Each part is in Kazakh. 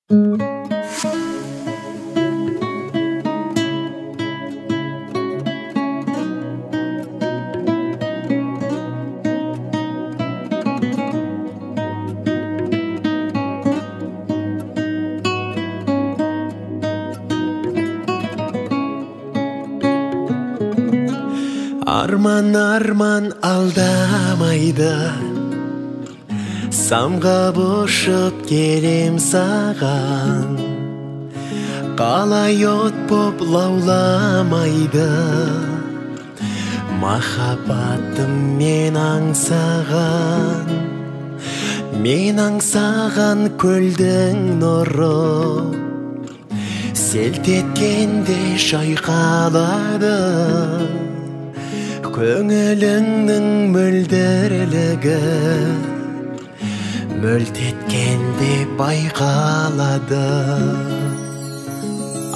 Арман, арман алдамайды, самғап ұшып келем саған. Қалай от боп лауламайды, махаббатым мен аңсаған. Мен аңсаған көлдің нұры селт еткенде шайқалады. Көңіліңнің мөлдірлігі мөлт еткенде байқалады.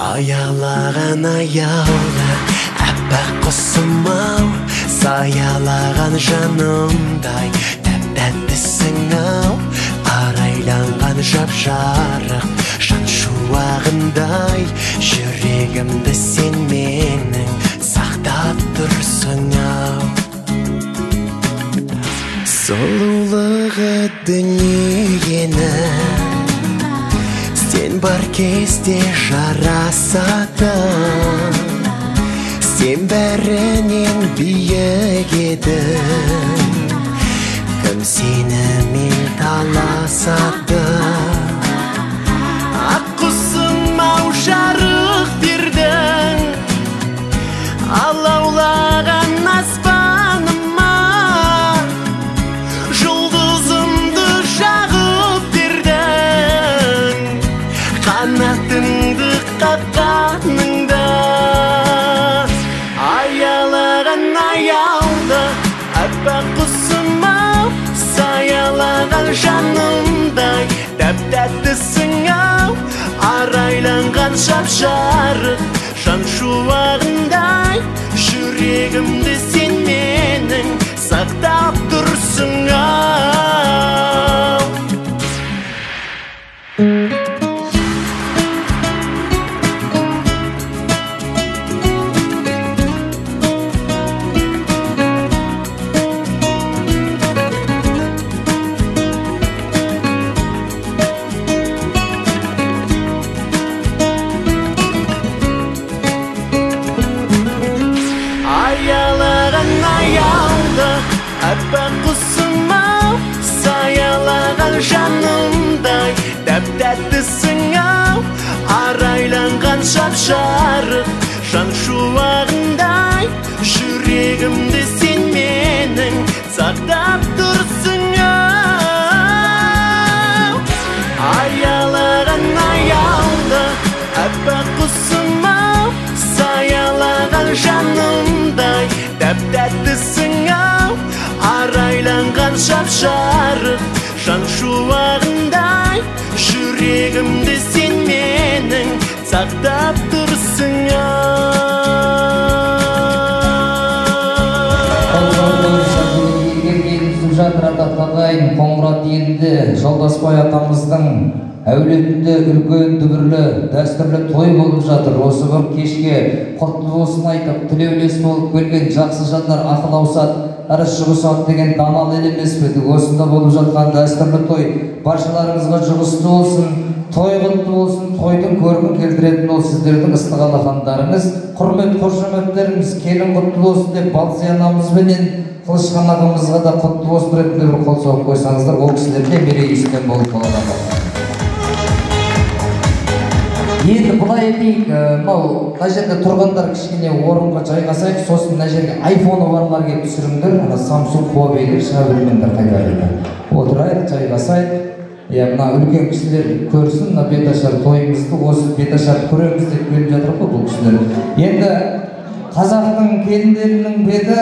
Аялаған аяулы әппақ құсым ау, саялаған жанымдай тәп-тәттісің ау. Арайланған жап-жарық жан шуағындай, жүрегімді сен менің сақтап тұрсың ау. Сұлулығы дүниенің сен бар кезде жарасады. Сен бәрінен биік едің, кім сенімен таласады? Ақ құсым ау, жарық бердің алаулаған аспаныма, жұлдызымды жағып бердің қанатыңды қаққаныңда. Аялаған аяулы әппақ құсым ау, саялаған жанымдай тәп-тәттісің ау. Арайланған жап-жарық жан шуағындай, жүрегімді сен менің сақтап тұрсың ау. Аялаған аяулы әппақ құсым ау, саялаған жанымдай тәп-тәттісің ау. Арайланған жап-жарық жан шуағындай, жүрегімді сен менің сақтап тұрсың ау. Аялаған аяулы әппақ құсым ау, саялаған жанымдай тәп-тәттісің ау. Арайланған жап-жарық жан шуағындай, жүрегімді сен менің сақтап тұрсың ау. Жатыр атақты ағайын, Қоңырат елінде Жолдасбай атамыздың әулетінде үлкен дүбірлі дәстүрлі той болып жатыр. Осы бір кешке құтты болсын айтып, тілеулес болып келген жақсы жандар ақыл аусат, ырыс жұғысат деген даналы ел емес пе? Осында болып жатқан дәстүрлі той баршаларыңызға жұғысты болсын, той құтты болсын. Тойдың көркін келтіретін ол сіздердің ыстық алақандарыңыз, құрмет қошеметтеріңіз. Келін құтты болсын деп Балзия анамызбенен Қылышхан ағамызға да құтты болсын ретінде бір қол соғып қойсаңыздар, ол кісілер де мерей үстінен болып қалады. Енді былай етейік, мынау мына жерде тұрғандар кішкене орынға жайғасайық, сосын мына жерге айфоны барлар келіп түсіріңдер, ана Samsung, Huawei'лер шыға бермеңдер қайта-қайта. Отырайық, жайғасайық. Иә, мына үлкен кісілер көрсін, мына беташар тойымызды, осы беташар көреміз деп келіп жатыр ғой бұл кісілер. Енді қазақтың келіндерінің беті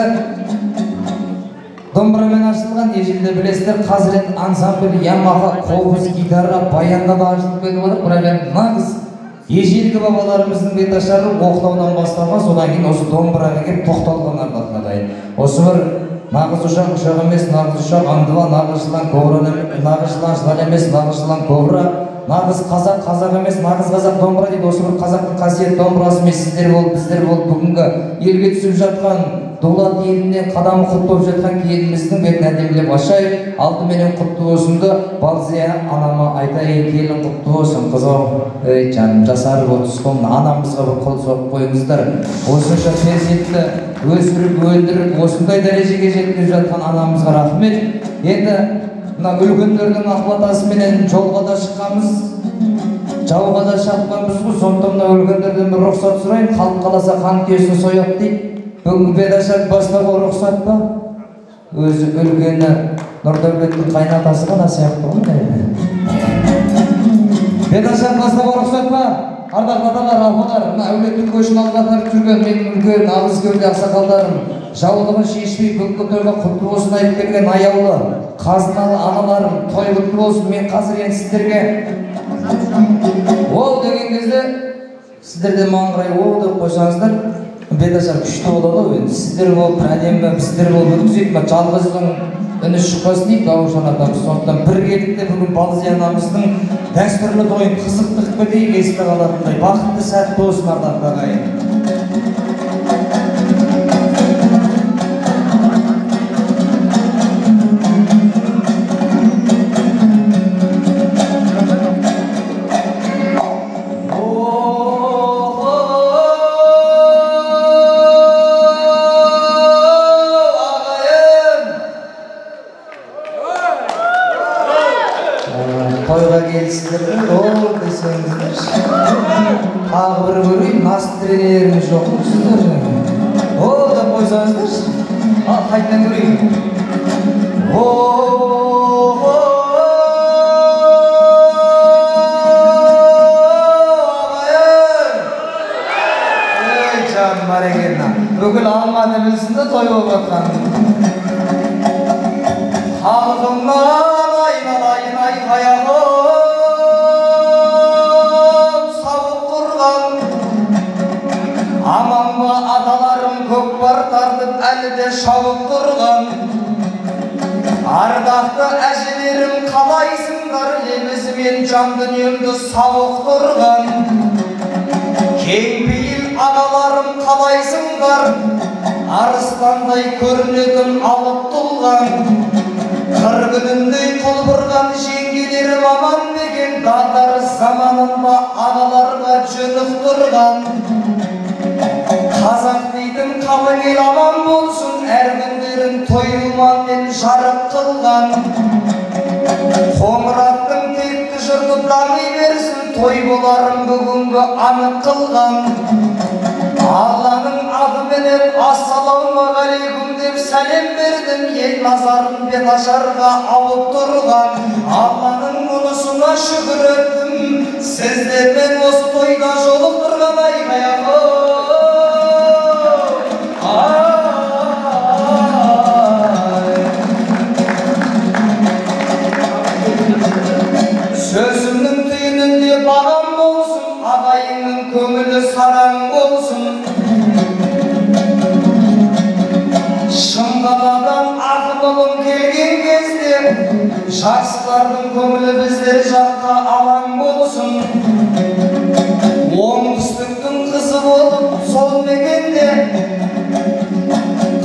домбырамен ашылған, ежелде білесіздер, қазір енді ансамбль, Ямаха, қобыз, гитара, баянда да ашылып кетіп жатыр. Бірақ енді нағыз ежелгі бабаларымыздың беташары оқтаудан басталған, содан кейін осы домбыраға келіп тоқталған ардақтардай. Осы бір Нағыз ұшақ ұшақ емес, нағыз ұшақ аңдыла, нағыз жылан кобра, нағыз жылан жылан емес, нағыз жылан кобра, нағыз қазақ қазақ емес, нағыз қазақ домбыра дейді. Осы бір қазақтың қасиетті домбырасымен сіздер болып, біздер болып бүгінгі елге түсіп жатқан Дулат еліне қадамы құтты болып жатқан келініміздің бетін әдемілеп ашайық. Алдыменен құтты болсынды Балзия анама айтайын, келін құтты болсын, қызым. Ей жаным, жасарып отырсыз, анамызға бір қол соғып қойыңыздар. Осынша перзентті өсіріп, өндіріп, осындай дәрежеге жеткізіп жатқан анамызға рахмет. Енді мына үлкендердің ақ батасыменен жолға да шыққанбыз, жауға да шапқанбыз ғой. Сондықтан мына үлкендерден бір рұқсат сұрайын. Халық қаласа қан түйесін сояды дейді. Бүгінгі беташар бастауға рұқсат па? Өзі үлкені Нұрдәулеттің қайнатасы ғана сияқты ғой. Беташар бастауға рұқсат па? Ардақты аталар, апалар, мына әулеттің көшін алға тартып жүрген менің үлкен абыз кеуде ақсақалдарым, жаулығын шешпей бүгінгі тойға құтты болсын айтып келген аяулы қазыналы аналарым, той құтты болсын. Мен қазір енді сіздерге ол деген кезде сіздер де маған қарай о деп қойсаңыздар, беташар күшті болады ғой. Енді сіздер болып бір әдемі, біздер болып өткізейік. Мына жалғыздың үні шықпасын дейді Бауыржан атамыз. Сондықтан біргелікте бүгін Балзия анамыздың дәстүрлі тойын қызықты қылып кетейік, есте қалатындай бақытты сәт болсын, ардақты ағайын. Тағы бір көрейін, настроениелеріңіз жоқ сіздер. О деп қойсаңыздаршы. Ал қайтадан көрейін. О, ағайын! Ей жаным, бәрекелді. Бүкіл Алматы білсін де той болып жатқанын. Халқымнан айналайын айқаяғым, аман ба аталарым көкпар тартып әлі де шауып тұрған. Ардақты әжелерім қалайсыңдар, лебізімен жан дүниемді сауық тұрған. Кеңпейіл ағаларым қалайсыңдар, арыстандай көрінетін алып тұлған. Қыр күніндей құлпырған жеңгелерім аман деген, дағдарыс заманында ағаларға жөн ұқтырған. Қазақ дейтін қалың ел аман болсын, әр күндерін той думанмен жарық қылған. Қоңыраттың текті жұрты дами берсін, той боларын бүгінгі анық қылған. Алланың адыменен ассалаумағалейкум деп сәлем бердім, ел назарын беташарға ауып тұрған. Алланың мұнысына шүкір еттім, сіздермен осы тойда жолықтырған айқаяқым. Сөзімнің түйінінде бағам болсын, ағайынның көңілі сараң болсын. Шымқаладан ақын ұлым келген кезде, жақсылардың көңілі біздер жаққа алаң болсын. Оңтүстіктің қызы болып сол мекенде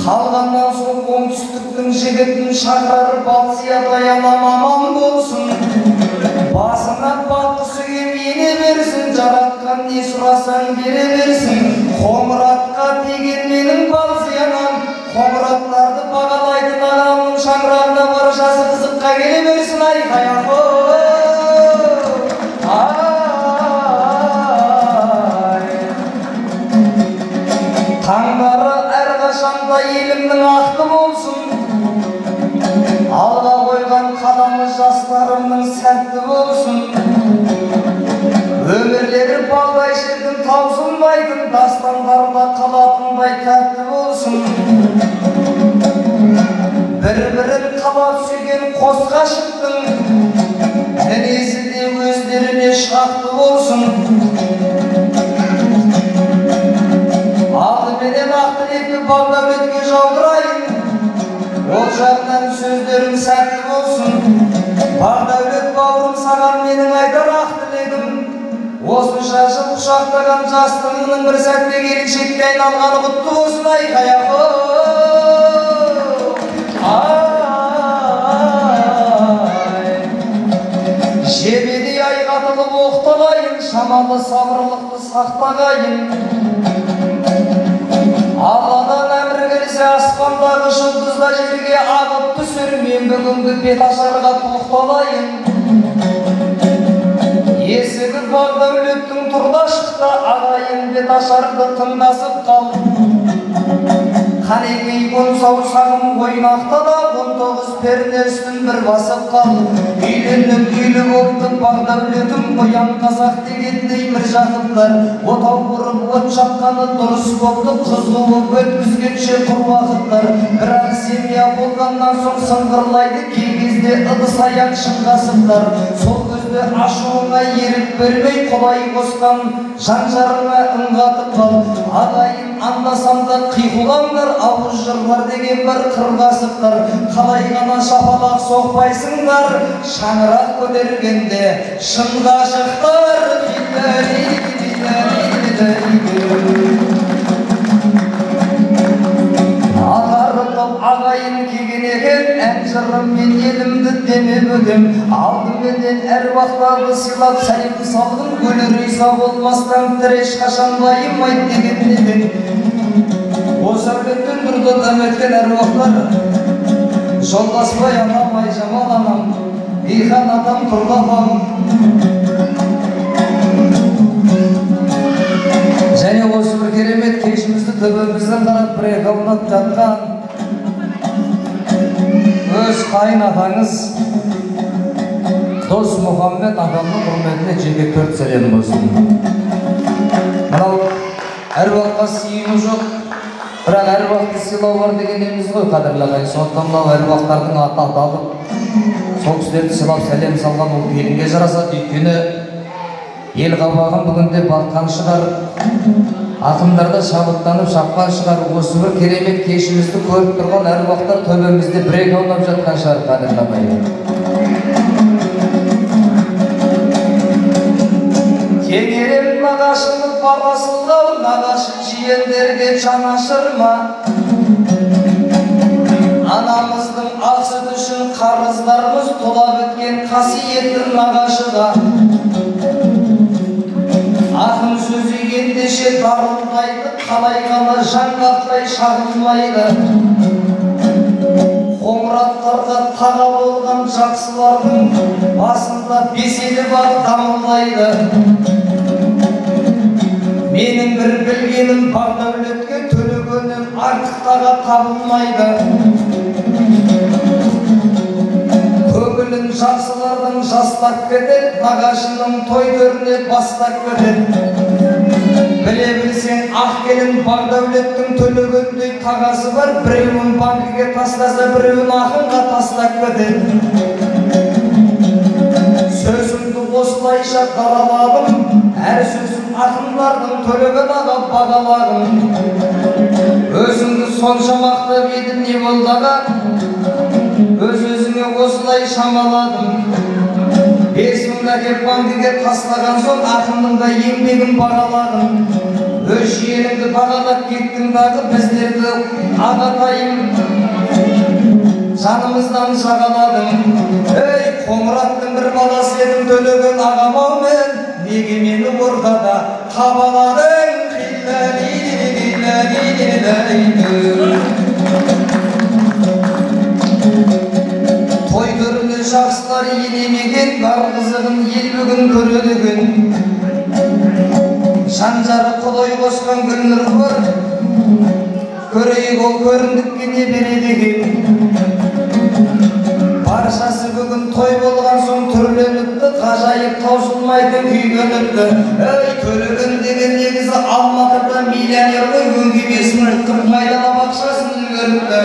қалғаннан соң оңтүстіктің жігітін шақырар Балзиядай анам аман болсын. Басына бақ құсы ене берсін, жаратқан не сұрасаң бере берсін. Қоңыратқа тиген менің Балзия анам, қоңыраттарды бағалайтын ағамның шаңырағына баршасы қызыққа келе берсін. Айқаяқым. Таңдары әрқашанда елімнің ақты болсын, алға қойған қадамы жастарымның сәтті болсын. Өмірлері балдай шіркін таусылмайтын, дастандарда қалатындай тәтті болсын. Бір-бірін қалап сүйген қос ғашықтың мінезі де өздеріне шақты болсын. Алдыменен ақ тілекті Бағдәулетке жаудырайын, Осынша жыл құшақтаған жастығының бір сәтте келіншекке айналғаны құтты болсын айқай ахо. Жебедей айғатылып оқталайын, шамалы сабырлықты сақтағайын. Алладан әмір келсе аспандағы жұлдызда жерге ағып түсер, мен бүгінгі беташарға тоқталайын. Есігі Бағдәулеттің тұрда шықты, ағайын беташарды тыңдасып қал. Қанекей он саусағым ойнақталап, 19 перне үстін бір басып қал. Үйленіп үйлі болдым Бағдәулетім, қоян қазақ дегендей Міржақыптар. Отау құрып от жаққаны дұрыс болды, қыз қуып өткізгенше құр уақыттар. Бірақ семья болғаннан соң сыңғырлайды кей кезде ыдыс аяқ шынғасықтар. Сол кезде ашуыңа ерік бермей, құдай қосқан жан жарыңа үн қатып қал. Ағайын анда-санда қиқулаңдар, ауыз жырлар деген бір қырғасықтар. Қалай ғана шапалақ соқпайсыңдар, шаңырақ көтергенде шын ғашықтар. Ағарылып ағайын келген екен, ән жырыммен елімді демеп өтем. Алдыменен әруақтарды сыйлап сәлем салғын, өлі риза болмастан тірі ешқашан байымайды деген екен. Осы әулеттен тұрды дәметкен әруақтар, Жолдасбай анам, Айжамал анам, Дихан атам, Тұрды апам. Және осы бір керемет кешімізді төбемізден қарап бір екі аунап жатқан өз қайын атаңыз Дос Мұхаммед атамның құрметіне жеке 4 сәлем болсын. Мынау әруаққа сыйыну жоқ, бірақ әруақты сыйлау бар деген еміз ғой, қадірлі ағайын. Сондықтан мынау әруақтардың аты аталып, сол кісілерді сыйлап сәлем салған ол келінге жарасады. Өйткені ел қабағын бүгінде баққан шығар, ақындарда шабыттанып шапқан шығар. Осы бір керемет кешімізді көріп тұрған әруақтар төбемізде бір екі аунап жатқан шығар, қадірлі ағайын. Кеңерем нағашыны баласылғау, нағашы жиендерге жанашырма. Анамыздың ақ сүті үшін қарыздарымыз тұла біткен қасиетті нағашыға. Ақын сөзі ендеше дарылдайды, қалай ғана жаңғақтай шағылмайды. Қоңыраттарға таға болған жақсылардың басында беселі бар дамылдайды. Менің бір білгенім Бағдәулетке Төлегеннен артық таға табылмайды. Көңілін жақсылардың жастап кетеді, нағашының той төріне бастап кетеді. Біле білсең ақ келін Бағдәулеттің Төлегендей тағасы бар, біреуін банкіге тастаса, біреуін ақынға тастап кетеді. Сөзімді осылайша дараладым, әр сөзім ақындардың Төлеген аға бағалағым. Өзіңді сонша мақтап едім, не болды аға? Өз өзіңе осылай шамаладым. 5 мың әкеп банкіге тастаған соң ақынның да еңбегін бағаладым. Өз жиеніңді бағалап кеттің дағы, біздерді ағатайым жанымыздан жағаладың. Ей, Қоңыраттың бір баласы едім Төлеген ағам-ау мен, неге мені ортада табаладың? Той төріне жақсылар елемеген, бар қызығын ел бүгін көреді екен. Жан жары құдай қосқан Гүлнұр бар, көрейік ол көріндікке не береді екен. Баршасы бүгін той болған соң түрленіпті, ғажайып таусылмайтын күйгеніпті. Ей, Төлеген деген негізі Алматыда миллионер ғой, өңге 5 мың қырық майдалап ақшасын үлгеріпті.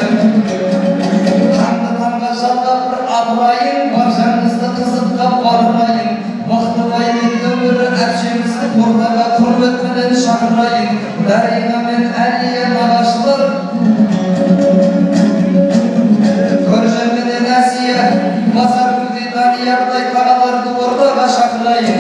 Таңды таңға жалғап бір абырайын, баршаңызды қызыққа барырайын. Мықтыбай мен өмірі әпшемізді ортаға құрметпенен шақырайын. Дариға мен Әлия нағашылар, Көржан менен Әсия, Базаргүлдей Даниярдай тағаларды ортаға шақырайын.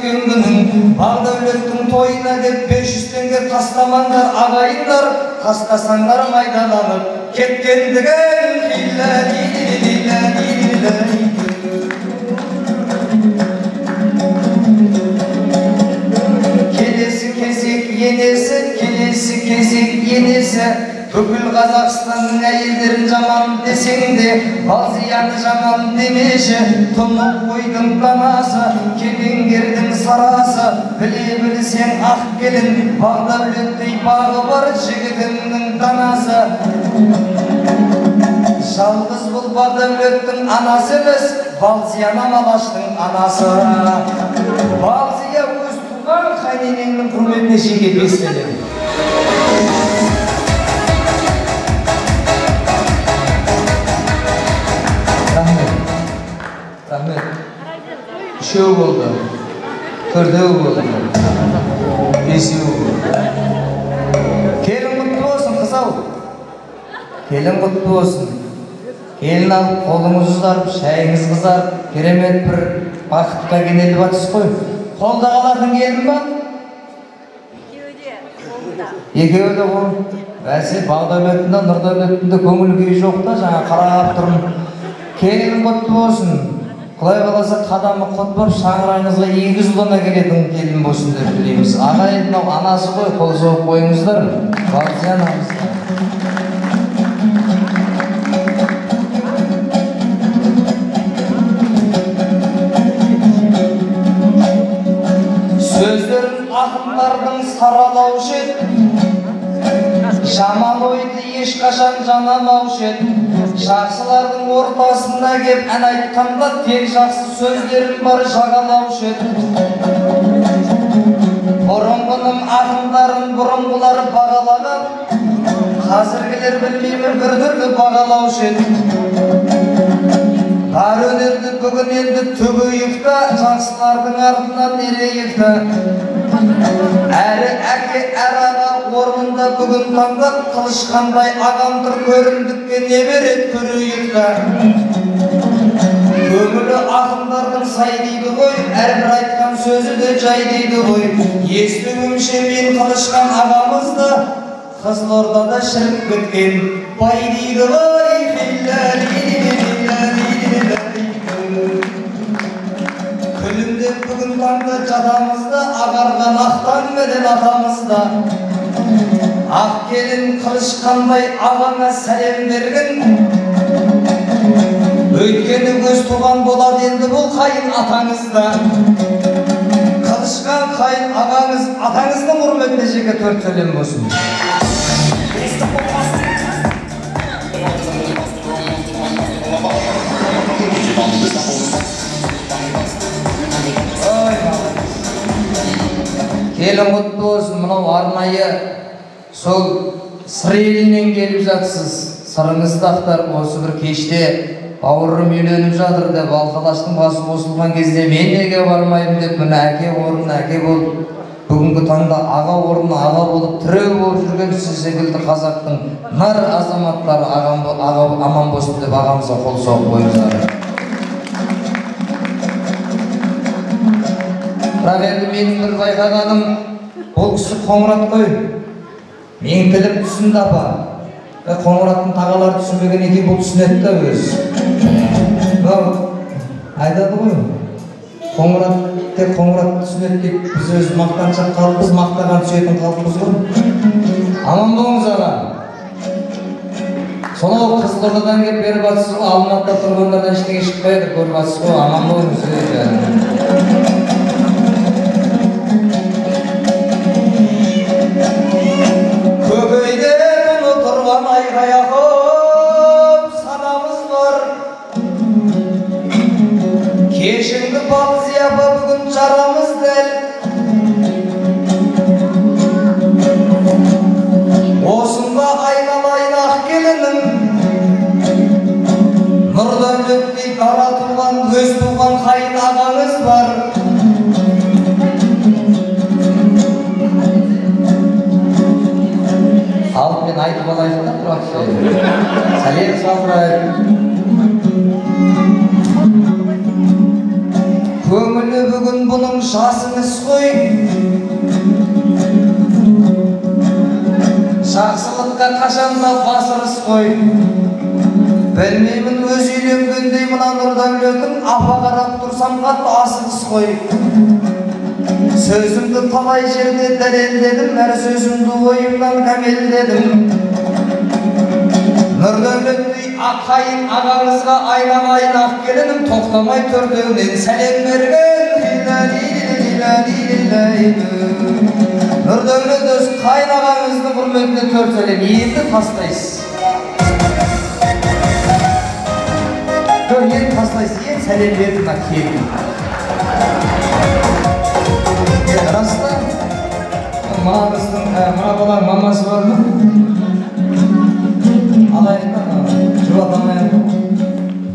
өткен күнің. Бағдәулеттің тойына деп 500 теңге тастамаңдар ағайындар, тастасаңдар майдаланып кеткендігін. Келесі кезек енесі, келесі кезек енесі. Бүкіл Қазақстанның әйелдерін жаман десең де, Балзияны жаман демеші. Тұнық қойдың данасы, кемеңгердің сарасы. Біле білсең ақ келін, Бағдәулеттей бағы бар жігітіңнің данасы. Жалғыз бұл Бағдәулеттің анасы емес, Балзия Мамалаштың анасы. Балзия өз туған қайненеңнің құрметіне жеке бес сөйлем. Рахмет. Үшеу болды, төртеу болды, бесеу болды. Келін құтты болсын, қыз ау. Келін құтты болсын. Келін алып, қолыңыз ұзарып, шайыңыз қызарып, керемет бір бақытқа кенеліп жатсыз қой. Қолда қалатын келін ба? Екеуі де қолда. Екеуі де қол. Бәсе, Бағдәулеттің де, Нұрдәулеттің де көңіл күйі жоқ та, жаңа қарап тұрмын. Келін құтты болсын. Құдай қаласа қадамы құт болып, шаңырағыңызға егіз ұлына келетін келін болсын деп тілейміз. Ағайын, мынау анасы ғой, қол соғып қойыңыздар. Балзия анамызға. Сөздерін ақындардың саралаушы еді, жаман ойды ешқашан жанамаушы еді. Жақсылардың ортасына кеп ән айтқанда тек жақсы сөздерін бар жағалаушы еді. Бұрынғының ақындарын бұрынғылар бағалаған, қазіргілер білмеймін бір түрлі бағалаушы еді. Бар өнерді бүгін енді төгейік та, жақсылардың артынан ерейік та. Әрі әке, әрі аға орнында бүгін таңда Қылышқандай ағам тұр, көрімдікке не береді көрейік та. Көңілі ақындардың сай дейді ғой, әрбір айтқан сөзі де жай дейді ғой. Естуімше мен Қылышқан ағамызды Қызылордада шіріп кеткен бай дейді ғой. Күлімдеп бүгін таңда жатамызда, ағарған ақтан менен атамызда. Ақ келін Қылышқандай ағаңа сәлем бергін, өйткені өз туған болады енді бұл қайын атаңызда. Қылышқан қайын ағаңыз атаңыздың құрметіне жеке төрт сөйлем болсын. Келін құтты болсын, мынау арнайы сол Сыр елінен келіп жатсыз. Сырыңызды ақтарып осы бір кеште бауырым үйленіп жатыр деп Алқалаштың басы қосылған кезде мен неге бармаймын деп, міне әке орнына әке болып, бүгінгі таңда аға орнына аға болып, тіреу болып жүрген сіз секілді қазақтың нар азаматтары аман болсын деп ағамызға қол соғып қойыңыздар. Бірақ енді менің бір байқағаным, бұл кісі Қоңырат қой. Менің тілім түсінді апа. Қоңыраттың тағалары түсінбеген екен, бұл түсінеді да өзі. Мынау айтады ғой, Қоңырат тек Қоңырат түсінеді деп біз өзі мақтаншақ халықпыз, мақтаған түсетін халықпыз ғой. Аман болыңыз аға. Сонау Қызылордадан келіп беріп жатсыз ғой, Алматыда тұрғандардан ештеңе шықпайды, көріп жатсыз ғой, аман болыңыз. Көкейде тұны тұрған айғай ағып санамыз бар. Кешіңді Балзия апа, бүгін жарамыз дәл. Осында айналайын ақ келінім, Нұрдәулеттей дара туған, өз туған қайын ағаңыз бар. Алып мен айтып алайық та тұрақ сәлем салдырайық. Көңілі бүгін бұның жас емес қой. Жақсылыққа қашанда басырыс қой. Білмеймін өз үйленгендей мына Нұрдәулетің, апа қарап тұрсам қатты асығыс қой. Сөзімді талай жерде дәлелдедім, әр сөзімді ойымнан кәмелдедім. Нұрдәулеттей қайын ағаңызға айналайын ақ келінім, тоқтамай төртеуінен сәлем берген. Нұрдәулет өз қайын ағаңыздың құрметіне төрт сәлем енді тастайсыз. Енді тастайсыз, енді сәлем берді мына келін. Рас та, мына қыздың, мына баланың мамасы бар ма? Алайық та, жұбата алмай-ақ.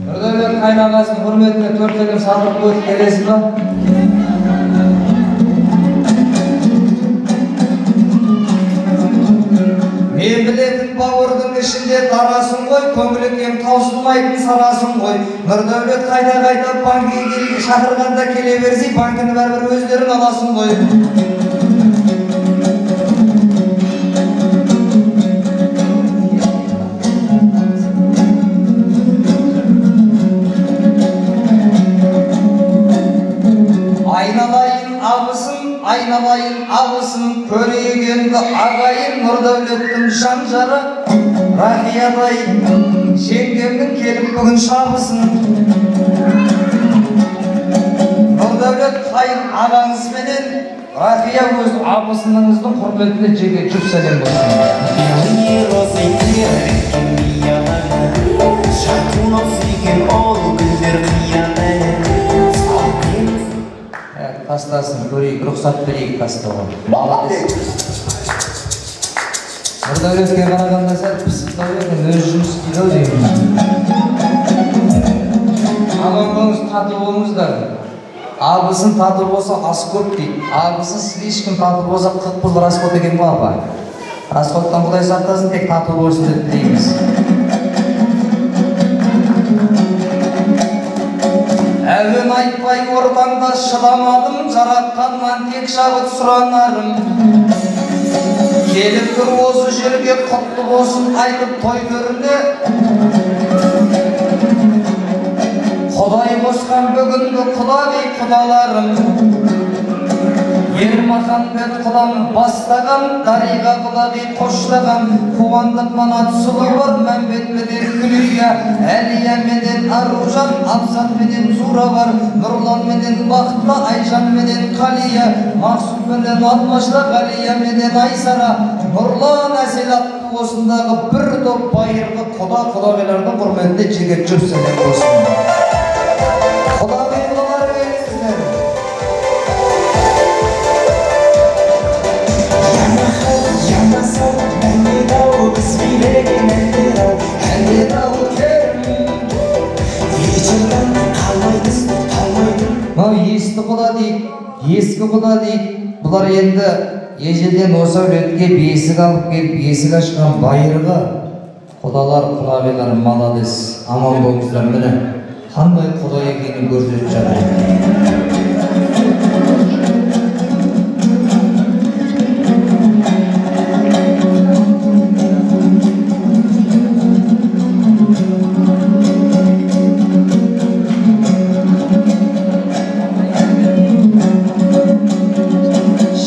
Нұрдәулет қайын ағасының құрметіне төрт сәлем садық қойып келесің ба? Мен білетін бауырдың ішінде дарасың ғой, көңілі кең таусылмайтын сарасың ғой. Нұрдәулет қайта-қайта банкке шақырғанда келе берсе, банкіні бәрібір өздерің аласың ғой. Айналайын абысын, айналайын абысын, көрейік енді ағайын. Нұрдәулеттің жан жары Рахиядай жеңгемнің келіп бүгін шабысын. Нұрдәулет қайын ағаңызбенен Рахия өз абысыныңыздың құрметіне жеке жұп сәлем болсын. Тастасын, көрейік, рұқсат берейік тастауға. Молодец. Нұрдәулетке қарағанда сәл пысықтау екен, өзі жұмыс істейді ау деймін. Аман болыңыз, тату болыңыздар. Абысын тату болса ас көп дейді. Абысын слишком тату болса қып-қызыл расход екен ғой апа. Расходтан Құдай сақтасын, тек тату болсын деп тілейміз. Әуен айтпай ортаңда шыдамадым, жаратқаннан тек шабыт сұранарым. Келіп тұр осы жерге құтты болсын айтып той төрінде. Құдай қосқан бүгінгі құдағи құдаларым. Ермаханбет құдам бастаған, Дариға құдағи қоштаған, Қуандық Манат сұлу бар, Мәмбет менен Күлия, Әлия менен Аружан, Абзат менен Зура бар, Нұрлан менен Бақытла, Айжан менен Қалия, Мақсұт менен Алмашла, Ғалия менен Айсара, Нұрлан Әсел атты осындағы бір топ байырғы құда құдағилардың құрметіне жеке жұп сәлем болсын. Құдағи құдалар келіңіздер. Мынау есті құда дейді, ескі құда дейді. Бұлар енді ежелден осы әулетке бесік алып келіп, есік ашқан байырғы құдалар, құдағилар, молодец. Аман болыңыздар, міне қандай құда екенін көрсетіп жатыр.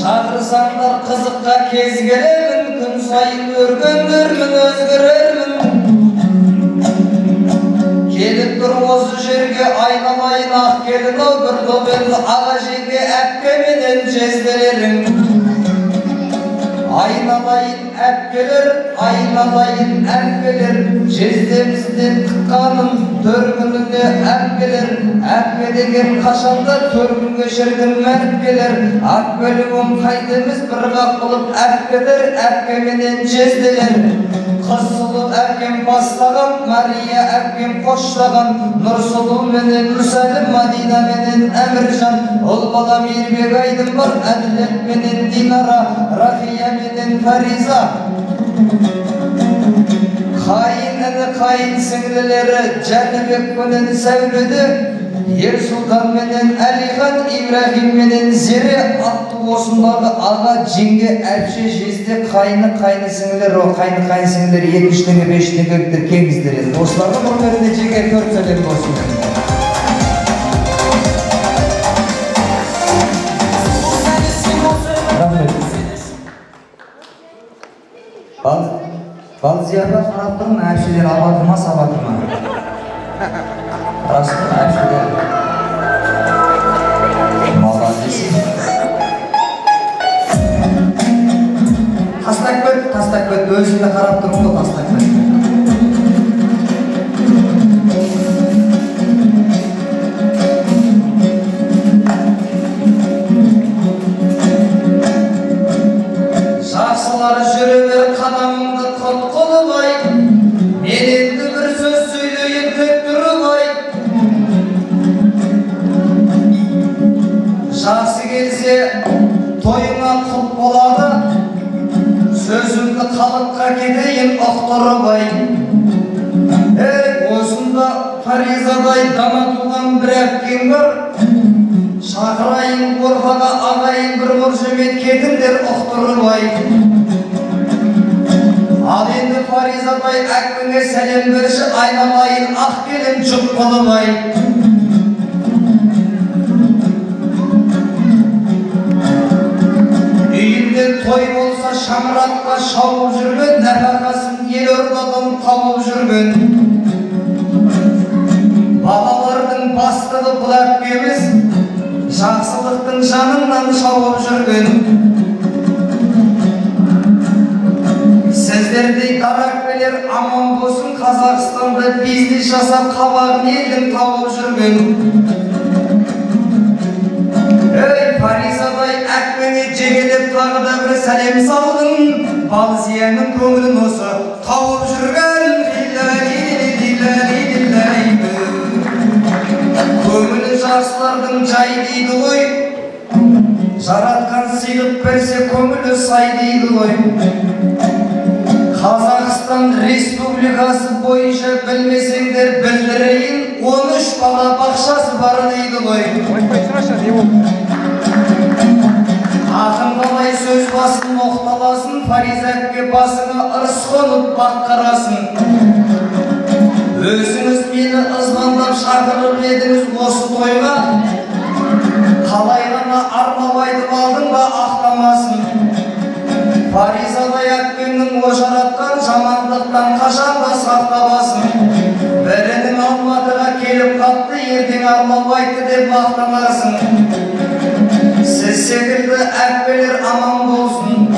Шақырсаңдар қызыққа кез келемін, күн сайын өркендермін, өзгерермін. Келіп тұр осы жерге айналайын ақ келін ау, бір топ енді аға жеңге әпке менен жезделерің. Айналайын әпкелер, айналайын әпкелер, жездемізден тыққаным төркініне әпкелер. Әпке деген қашанда төркінге шіркін мәрт келер. Әпкелуім қайтеміз бір қап қылып әпкелер, әпке менен жезделер. Қыз сұлу әпкем бастаған, Мария әпкем қоштаған, Нұрсұлу менен Мүсәлім, Мадина менен Әміржан, Ұл бала Мейірбек Айдын бар, Әділет менен Динара, Рахия менен Фариза. Қайын іні, қайын сіңлілері, Жәнібек менен Сәуледе, Ерсұлтан менен Әлихан, Ибрахим менен Зере атты осындағы аға, жеңге, әпше, жезде, қайны, қайны сіңілер, қайны, қайны сіңілер, 2-3 теңге, 5 теңгеліктер кеңіздер енді. Осылардың құрметіне жеке 4 сәлем болсын. Рахмет. Балзия апа қарап тұрмын, әпшелер абаты ма, сабаты ма? Расында әпшелер. Молодец. Тастап кет, тастап кет, өзімді қарап тұрмын ғой, тастап кет. Жақсылар жүре бер қадамыңды құт қылып ай, мен енді бір сөз сөйлейін тек тұрып ай. Жақсы келсе тойыңа құт болады, сөзімді халыққа кетейін ұқтырып ай. Ей, осында Фаризадай дана туған бір әпкең бар, шақырайын ортаға ағайын бір қошемет кетіңдер ұқтырып ай. Ал енді Фаризадай әкпіңе сәлем берші, айналайын ақ келін жұп қылып ай. Үйінде той болса шаңыраққа шауып жүрген, нәпақасын елордадан тауып жүрген. Балалардың бастығы бұл әпкеміз, жақсылықтың жанынан шауып жүрген. Сіздердей дара әпкелер аман болсын, Қазақстанда бизнес жасап қабағын елдің тауып жүрген. Ей, Фаризадай әкпеңе жегелеп тағы да бір сәлем салдың, Балзияның көңілін осы тауып жүрген. Көңілі жақсылардың жай дейді ғой, жаратқан сыйлық берсе көңілі сай дейді ғой. Қазақстан Республикасы бойынша білмесеңдер білдірейін, 13 бала бақшасы бар дейді ғой. Ақын қалай сөз басын оқталасын, Фариза әпке басыңа ырыс қонып бақ қарасын. Өзіңіз мені ызбандап шақырып едіңіз осы тойға, қалай ғана арнап айтып алдың ба ақтамасын. Фаризадай әпкемнің о жаратқан жамандықтан қашан да сақтабасын. Бірінің Алматыға келіп қапты, ертең арман айтты деп мақтанарсың. Сіз секілді әпкелер аман болсын,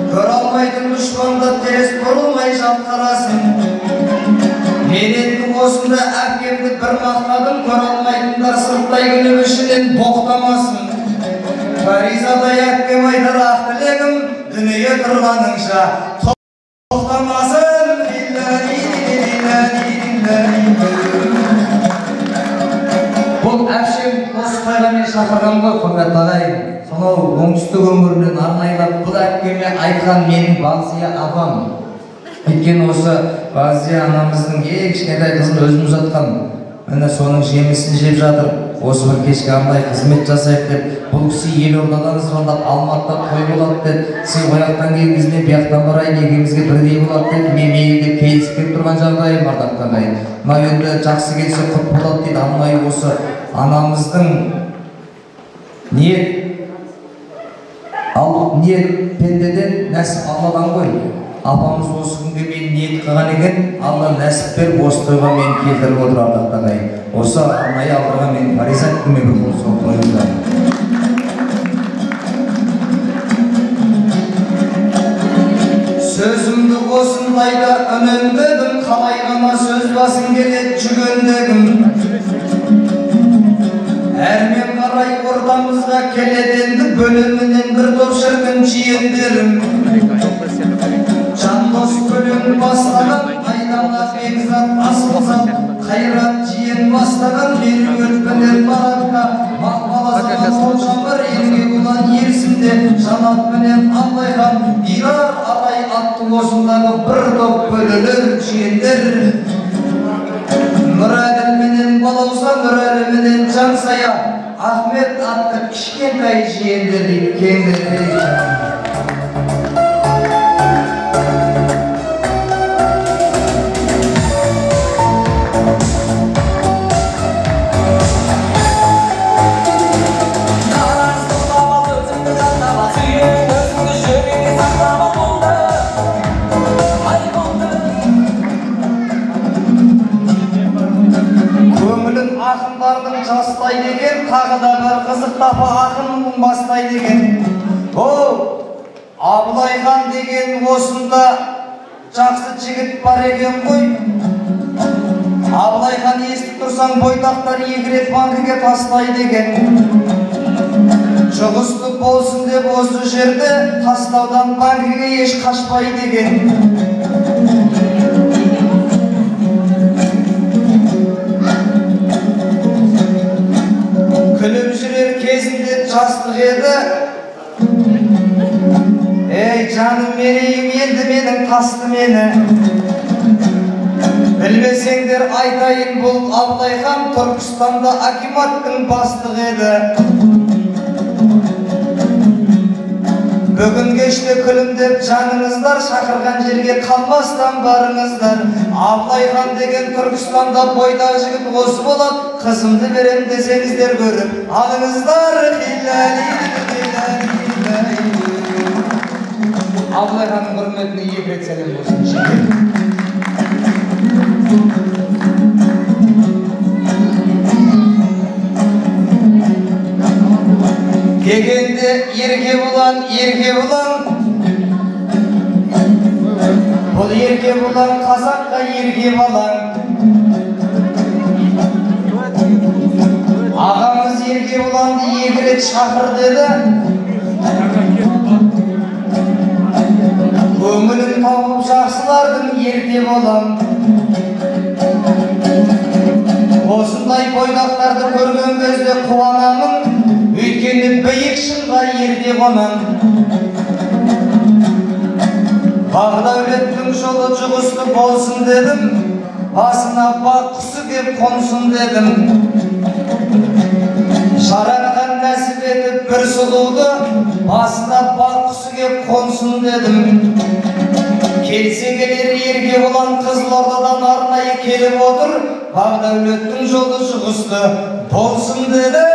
көре алмайтын дұшпанды теріс бұрылмай жатқарасын. Мен енді осында әпкемді бір мақтадым, көре алмайтындар сырттай күліп ішінен боқтамасын. Фаризадай әпкем айтар ақ тілегім, дүние тұрғаныңша тоқтамасын. Бұл әпшем осы тойға мен шақырған ғой, құрметті ағайын. Сонау оңтүстік өңірінен арнайылап бұл әпкеме айтқан менің Балзия апам. Өйткені осы Балзия анамыздың ең кішкентай қызын өзім ұзатқан. Міне соның жемісін жеп жатыр. Осы бір кешке арнайы қызмет жасайық деп, бұл кісі елордадан звондап Алматыда той болады деп, сен ояқтан келгеніңіз мен бұяқтан барайын, екеумізге бірдей болады деп, мен мейлі деп келісіп келіп тұрған жағдайым ардақты ағайын. Мынау енді жақсы келсе құт болады дейді. Арнайы осы анамыздың ниет, ал ниет пендеден нәсіп Алладан ғой. Апамыз осы күнге мен ниет қылған екен, Алла нәсіп беріп осы тойға мен келтіріп отыр ардақты ағайын. Осы арнайы алдырған мен Фариза әпкеме бір қол соғып қойыңыздар. Сөзімді осындайда үнемдедім, қалай ғана сөз басын келеді жүгендегім. Әрмен қарай ортамызға келеді енді бөлімінен бір топ шіркін жиендерім. Жандос көлең бастаған, Айдана Бекзат Асылзат, Қайрат жиен бастаған, Меруерт пенен Маратқа, Мақпал Тоғжамыр, Еркебұлан Ерсінде, Жанат пенен Абылайхан, Дилар Арай атты осындағы бір топ бөлелер жиендер. Нұрәділ менен Балауса Нұрәлі менен Жансая, Ахмет атты кішкентай жиендер дейді, кеңдер. Жастай деген, тағы да бір қызық тапа ақын бастай деген. О, Абылайхан деген осында жақсы жігіт бар екен ғой. Абылайхан естіп тұрсаң бойдақтар екі рет банкіге тастай деген. Жұғысты болсын деп осы жерде тастаудан банкіге еш қашпай деген. Күліп жүрер кезінде жастық еді. Ей, жаным мерейім, енді менің тасты мені. Білмесеңдер айтайын, бұл Абылайхан Түркістанда акиматтың бастығы еді. Бүгін кеште күлімдеп жаныңыздар, шақырған жерге қалмастан барыңыздар. Абылайхан деген Түркістанда бойдақ жігіт осы болады, қызымды берем десеңіздер көріп алыңыздар. Абылайханның құрметіне екі рет сәлем болсын. Дегенде Еркебұлан, Еркебұлан, бұл Еркебұлан қазаққа ерке балаң. Ағамыз Еркебұланды екі рет шақыр деді. Көңілін тауып жақсылардың ерте болам. Осындай бойдақтарды көрген кезде қуанамын, өйткені биік шыңға ерте қонам. Бағдәулеттің жолы жұғысты болсын дедім, басына бақ құсы кеп қонсын дедім. Жаратқан нәсіп етіп бір сұлуды, басына бақ құсы кеп қонсын дедім. Келсе келер Еркебұлан Қызылордадан арнайы келіп отыр, Бағдәулеттің жолы жұғысты болсын дедім.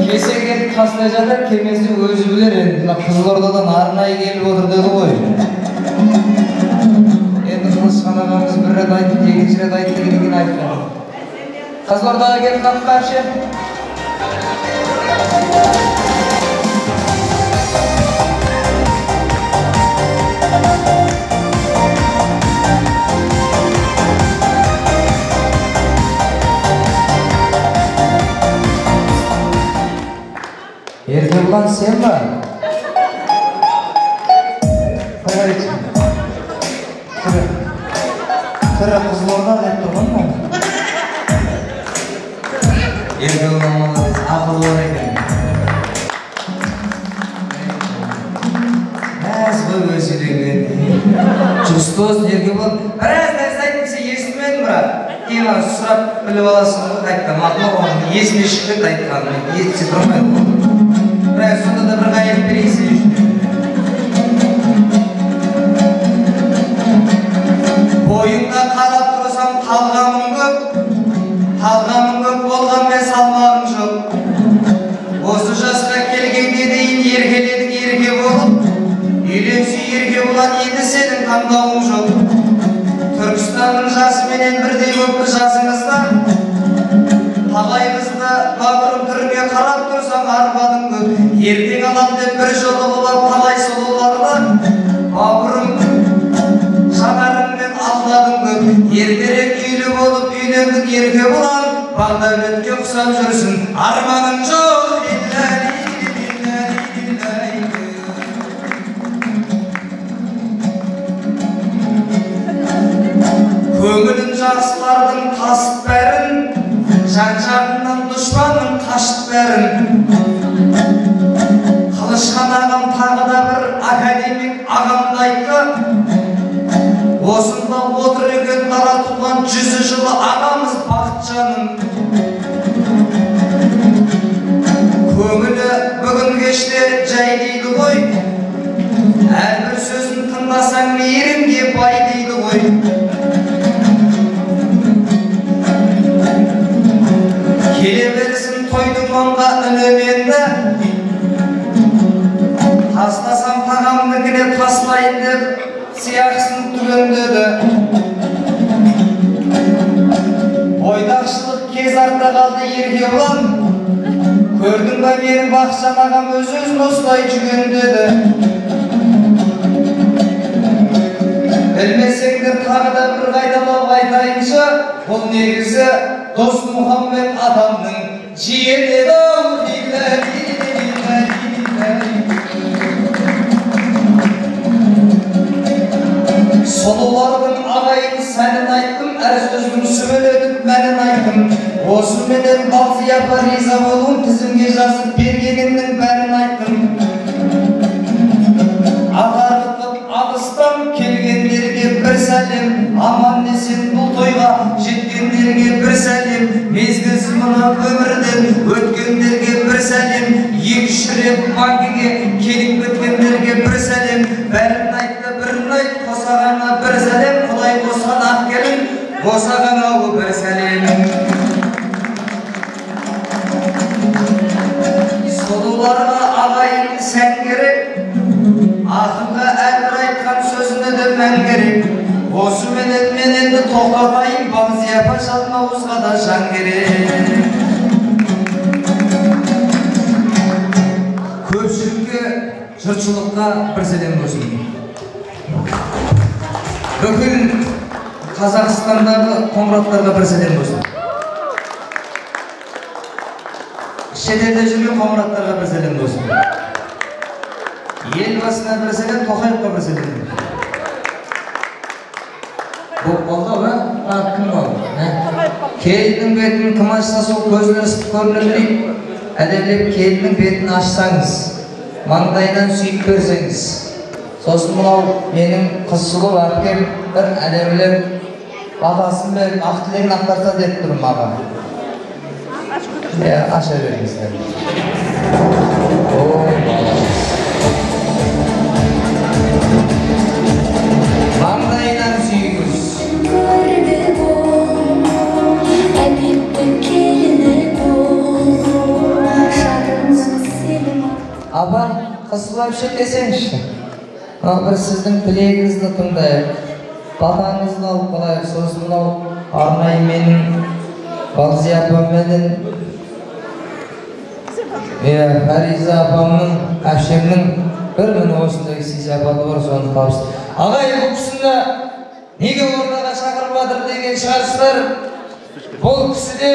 Келсе келіп қасына жатар, келмесе өзі білер. Енді мына Қызылордадан арнайы келіп отыр деді ғой. Енді Қылышхан ағамыз бір рет айтты, екінші рет айтты деген кейін айтқан. Қызылордаға келіп қалып ше. Еркебұлан сен ба? Түрі Қызылорда деп тұрған ба? Еркебұлан молодец, ақылы бар екен. Мәз ғой өзі үйренген. Жұғысты болсын Еркебұлан. Біраз нәрсе айттым, сен естімедің бірақ. Кейін сұрап біліп аласың ғой, қайтадан мақұл оған есіме шығып кетті айтқаным. Естісе тұрмайды ғой. Бірақ сонда да бір қайырып берейін сен үшін. Бойыңда қарап тұрсам талғамың көп, талғамың көп болғанмен салмағың жоқ. Осы жасқа келгенге дейін еркеледің ерке болып, үйленсе Еркебұлан енді сенің таңдауың жоқ. Түркістанның жасыменен бірдей көпті жасыңызда, талай қызды бауырым түріңе қарап тұрсам арбадың көп. Ертең алам деп бір жолы құлап талай сұлуларды, бауырым жанарыңмен алдадың көп. Ертерек үйлі болып үйлендің Еркебұлан, Бағдәулетке ұқсап жүрсің, арманың жоқ. Көңілін жақсылардың тасып бәрін, жан-жағынан дұшпанның қашып бәрін. Қылышхан ағам тағы да бір академик ағамды айтты. Осында отыр екен дара туған 100 жылы ағамыз Бақытжанның. Көңілі бүгін кеште жай дейді ғой. Әрбір сөзін тыңдасаң мейірімге бай дейді ғой. Келе берсін тойдың маңға үнеменді. Тастасам тағамныкіне тастайын деп сияқсын түгендеді. Бойдақшылық кез артта қалды Еркебұлан. Көрдің ба менің Бақытжан ағам өз-өзін осылай жүгендеді. Білмесеңдер тағы да бір қайталап айтайыншы, бұл негізі Досмұхаммед атамның жиені еді-ау. Сұлулардың ағайын сәнін айттым, әр сөздің сүбелетіп мәнін айттым. Осыменен Балзия апа риза болуын тізімге жазып бергеніңнің бәрін айттым. Ағарытып алыстан келгендерге бір сәлем, аман есен бұл тойға жеткендерге бір сәлем, мезгілсіз мына өмірден өткендерге бір сәлем, 2-3 рет банкіге келіп кеткендерге бір сәлем, бәрін айтты, бірін айт, қосағана бір сәлем, Құдай қосқан ақ келін, босағана бір сәлем. Сұлуларға ағайын сән керек, ақынға әрбір айтқан сөзіне де мән керек. Осыменен мен енді тоқтатайын, Балзия апа жалмауызға да жан керек. Көпшілікке, жұртшылыққа бір сәлем болсын. Бүкіл Қазақстандағы қоңыраттарға бір сәлем болсын. Шетелде жүрген қоңыраттарға бір сәлем болсын. Елбасына бір сәлем, Тоқаевқа бір сәлем. Болып қалды ау, а? Кім қалды? Келіннің бетін кім ашса, сол көзіне ысып көрінер дейді. Әдемілеп келіннің бетін ашсаңыз, маңдайынан сүйіп берсеңіз, сосын мынау менің қыз сұлу әпкем бір әдемілеп батасын беріп, ақ тілегін ақтарса деп тұрмын маған. Иә, аша беріңіздер. Ой, баламыз. Маңдайынан сүйіңіз. Апа, қыз сұлу әпше десеңізші. Мынау бір сіздің тілегіңізді тыңдайық, батаңызды алып қалайық. Сосын мынау арнайы менің Балзия апамменен Фариза апамның, әпшемнің бір міне осындай сый-сияпаты бар, соны табыс. Ағай, бұл кісіні неге ортаға шақырып жатыр деген шығарсыздар. Бұл кісіде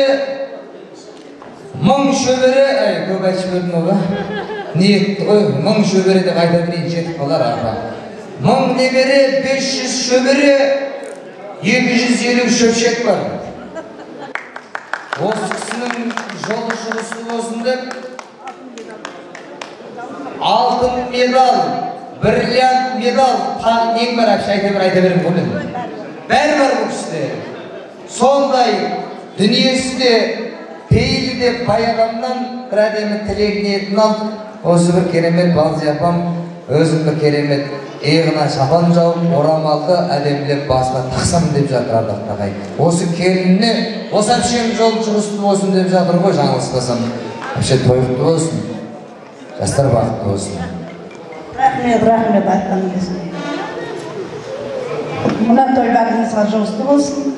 1000 шөбере, көп айтып жібердім ғой, ниетті ғой, 1000 шөбере деп айта берейін, жетіп қалар апа. 1000 немере, 500 шөбере, 250 шөпшек бар. Осы кісінің жолы жұғысты болсын деп алтын медаль, бриллиант медаль, тағы нең бар әпше, айта бер, айта беремін ғой мен. Бәрі бар бұл кісіде. Сондай дүниесі де, пейілі де бай адамнан бір әдемі тілек ниетін алып, осы бір керемет Балзия апам өзім бір керемет иығына шапан жауып, орамалды әдемілеп басына тақсам деп жатыр ардақты ағайын. Осы келініне, осы әпшем жолы жұғысты болсын деп жатыр ғой, жаңылыспасам. Әпше той құтты болсын, жастар бақытты болсын. Рахмет, рахмет айтқан кезіне. Мына той бәріңізге жұғысты болсын,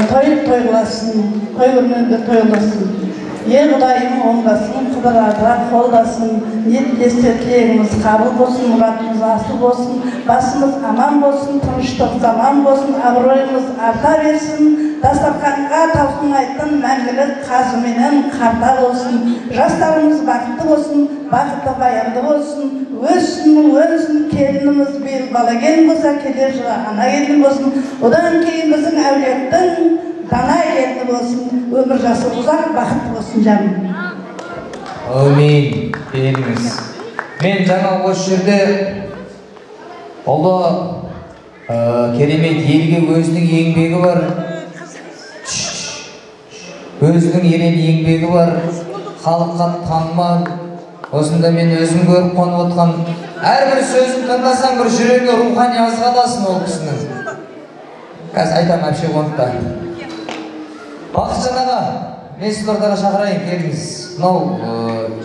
той той қыласын, той көрмеңдер той қыласын. Е Құдайым оңдасын, қыдырада қолдасын, ниеттесте тілегіміз қабыл болсын, мұратымыз асыл болсын, басымыз аман болсын, тыныштық заман болсын, абыройымыз арта берсін, дастарханға таусылмайтын мәңгілік қазыменен қарта болсын, жастарымыз бақытты болсын, бақыты баянды болсын, өссін, өнсін, келініміз биыл бала келін болса, келер жылы ана келін болсын, одан кейін біздің әулеттің дана келіні болсын, өмір жасы ұзақ, бақытты болсын жаным. Әумин дейміз. Мен жаңа осы жерде ұлы Керемет елге өзінің еңбегі бар. Өзінің ерен еңбегі бар. Халыққа танымал. Осында мен өзім көріп қонып отқан. Әрбір сөзін тыңдасаң бір жүрегіңе рухани азық аласың ол кісінің. Қазір айтамын әпше қонықта. Бақытжан аға, мен сізді ортаға шақырайын, келіңіз. Мынау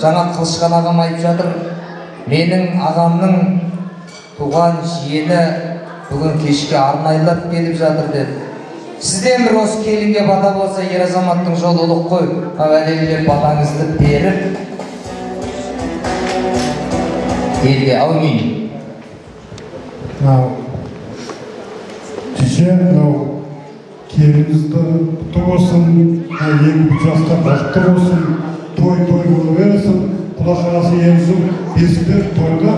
жаңа Қылышқан ағам айтып жатыр. Менің ағамның туған жиені бүгін кешке арнайылап келіп жатыр деді. Сізден бір осы келінге бата болса, ер азаматтың жолы ұлық қой. Әдемілеп батаңызды беріп елге әумин. Мынау кеше мынау келінімізді құтты болсын, екі жаста бақытты болсын, той той бола берсін. Құда қаласа еліміздің бесікте тойда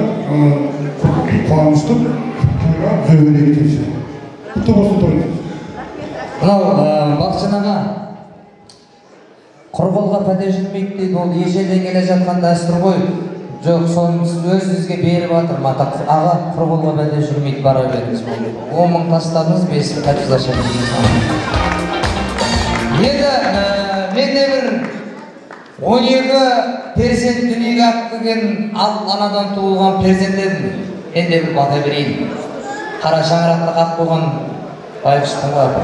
қуанышты тойға жүре берейік кеше. Құтты болсын той. Мынау Бақытжан аға, құр қолға пәте жүрмейді дейді, ол ежелден келе жатқан дәстүр ғой. Жоқ, соны сіз өзіңізге беріп жатыр. Аға, құр қолға пәте жүрмейді, бара беріңіз. 10 мың тастадыңыз, 5 мың қайтып ашамыз. Енді мен де бір 12 перзент дүниеге алып келген ал анадан туылған перзент едім. Мен де бір бата берейін. Қара шаңырақты қақ қойған байғұспын ғой апа.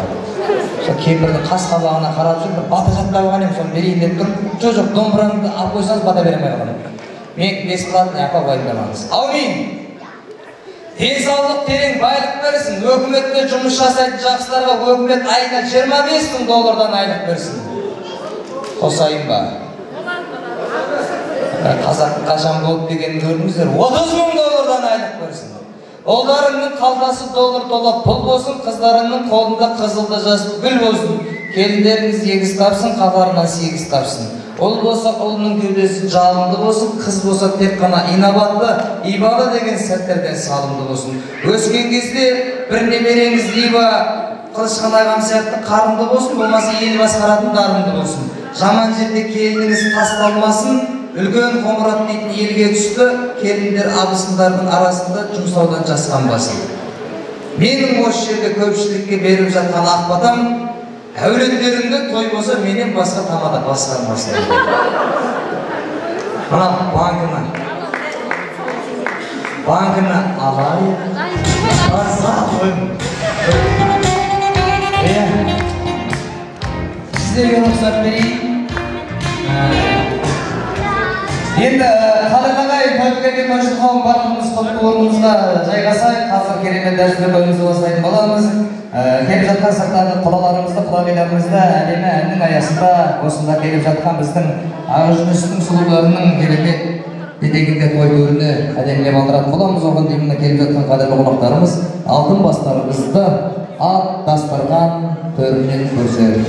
Сол кемпірдің қас қабағына қарап жүріп, бір бата жаттап алған едім, соны берейін деп тұрмын. Жоқ, жоқ, домбырамды алып қойсаңыз бата бере алмай қаламын. Мен бесплатный апа уайымдамаңыз. Әумин. Денсаулық терең байлық берсін. Өкіметте жұмыс жасайтын жақсыларға өкімет айына 25 мың доллардан айлық берсін. Қосайын ба? Қазақ қашан болды дегенін көрдіңіздер. 30 мың доллардан айлық берсін. Ұлдарыңның қалтасы доллар тола пұл болсын, қыздарыңның қолында қызылды жасыл гүл болсын. Келіндеріңіз егіз тапсын, қатарынан сегіз тапсын. Ұл болса ұлының кеудесі жалынды болсын, қыз болса тек қана инабатты, ибалы деген сәттерден салымды болсын. Өскен кезде бір немереңіз либо Қылышқан ағам сияқты қарымды болсын, болмаса ел басқаратын дарынды болсын. Жаман жерде келініңіз тасталмасын, үлкен Қоңырат дейтін елге түсті, келіндер абысындардың арасында жұмсаудан жасқанбасын. Менің осы жерде көпшілікке беріп жатқан ақ батам, әулеттеріңді той болса менен басқа тамада басқармасын. Мына банкіні алайық. Сіздерге рұқсат берейін. Енді қадірлі ағайын, тойға келген тойшы қауым барлығымыз құтты орнымызға жайғасайық. Қазір керемет дәстүрлі тойымызды бастайтын боламыз. Келіп жатқан сырттағы құдаларымызды, құдағиларымызды әдемі әннің аясында осында келіп жатқан біздің Ақжүністің сұлуларының керемет етегінде той төріне әдемілеп алдыратын боламыз. Оған дейін мына келіп жатқан қадірлі қонақтарымыз алтын бастарымызды ақ дастархан төрінен көрсетеді.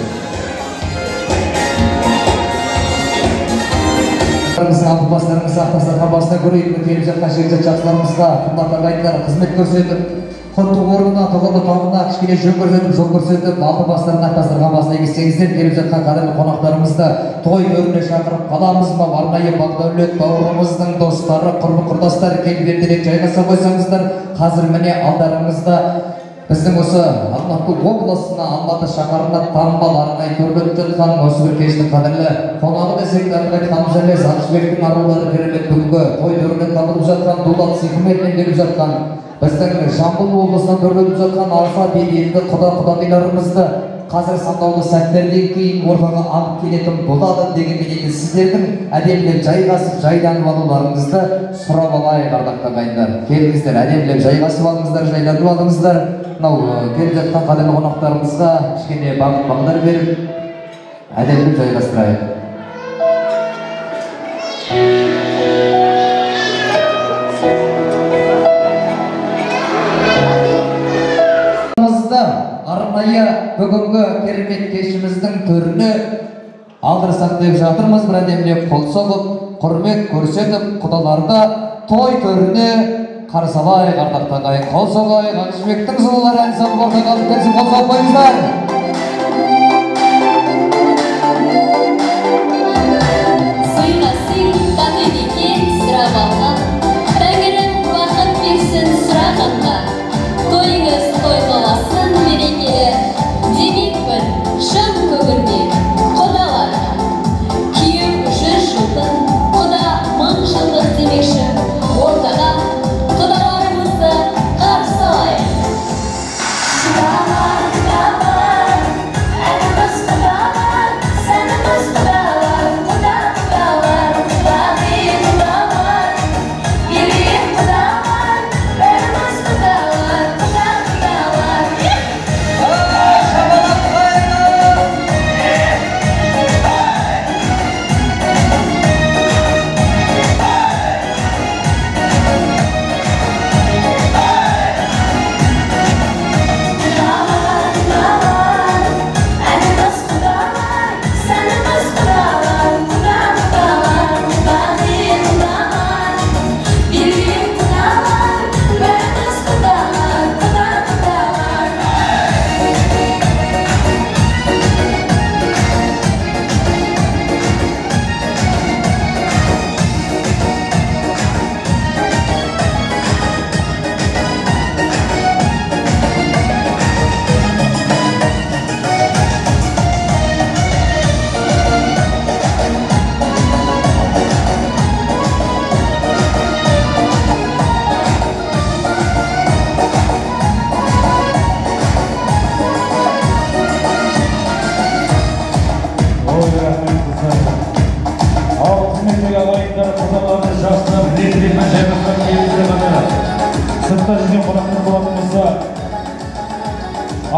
Алтын бастарымызды ақ дастархан басына көрейік. Келіп жатқан жекжат жақсыларымызға қымбат ағайындар қызмет көрсетіп, құтты орнына, тұғырлы тауына кішкене жөн көрсетіп, жол көрсетіп, алтын бастарын ақ дастархан басына егессеңіздер, келіп жатқан қадірлі қонақтарымызды той төріне шақырып қаламыз ба? Арнайы Бақдәулет бауырымыздың достары, құрбы құрдастары келіп ертерек жайғаса қойсаңыздар, қазір міне алдарыңызда біздің осы Алматы облысына, Алматы шаһарына танымал арнайы төрлетіп жатқан осы бір кештің қадірлі қонағы десек те артық айтқанымыз емес, Ақжібектің арулары керемет бүгінгі той төрінен табылып жатқан, Дулат Сейфіметінен келіп жатқан, біздің Жамбыл облысынан төрлетіп жатқан аса беделді құда құдағиларымызды қазір санаулы сәттерден кейін ортаға алып келетін болады дегенмен енді сіздердің әдемілеп жайғасып жайланып алуларыңызды сұрап алайық, ардақты ағайындар. Келіңіздер, әдемілеп жайғасып алыңыздар, жайланып алыңыздар. Мынау келіп жатқан қадірлі қонақтарымызға кішкене бағыт бағдар беріп әдемілеп жайғастырайық. Арнайы бүгінгі керемет кешіміздің төріне алдырсақ деп жатырмыз. Бір әдемілеп қол соғып, құрмет көрсетіп, құдаларды той төріне қарсы алайық, ардақты ағайын, қол соғайық. Ақжібектің сұлулары ән салып ортаға алып келсін, қол соғып қойыңыздар. Сыйға сый татиды екен сұрап алған, Тәңірім бақыт берсін сұрағанға. Тойыңыз той қыласын мерекелі, демекпін шын көңілмен құдаларға. Күйеу 100 жылдық, құда 1000 жылдық демекші, ортаға құдаларымызды қарсы алайық. Құдалар, құдалар, әніміз құдалар, сәніміз құдалар, құда құдалар, құдағи құдалар, берген құдалар, бәріміз құдалар, құда құдалар. Құдалар, құдалар, әніміз құдалар, сәніміз құдалар, құда құдалар, құдағи құдалар, берген құдалар, бәріміз құдалар, құда құдалар. Ой, рахмет, қыздар. Ал, құрметті ағайындар, құдаларды, жастар, рет-ретімен жайғасқан келіңіздер ғана. Сыртта жүрген қонақтар болатын болса,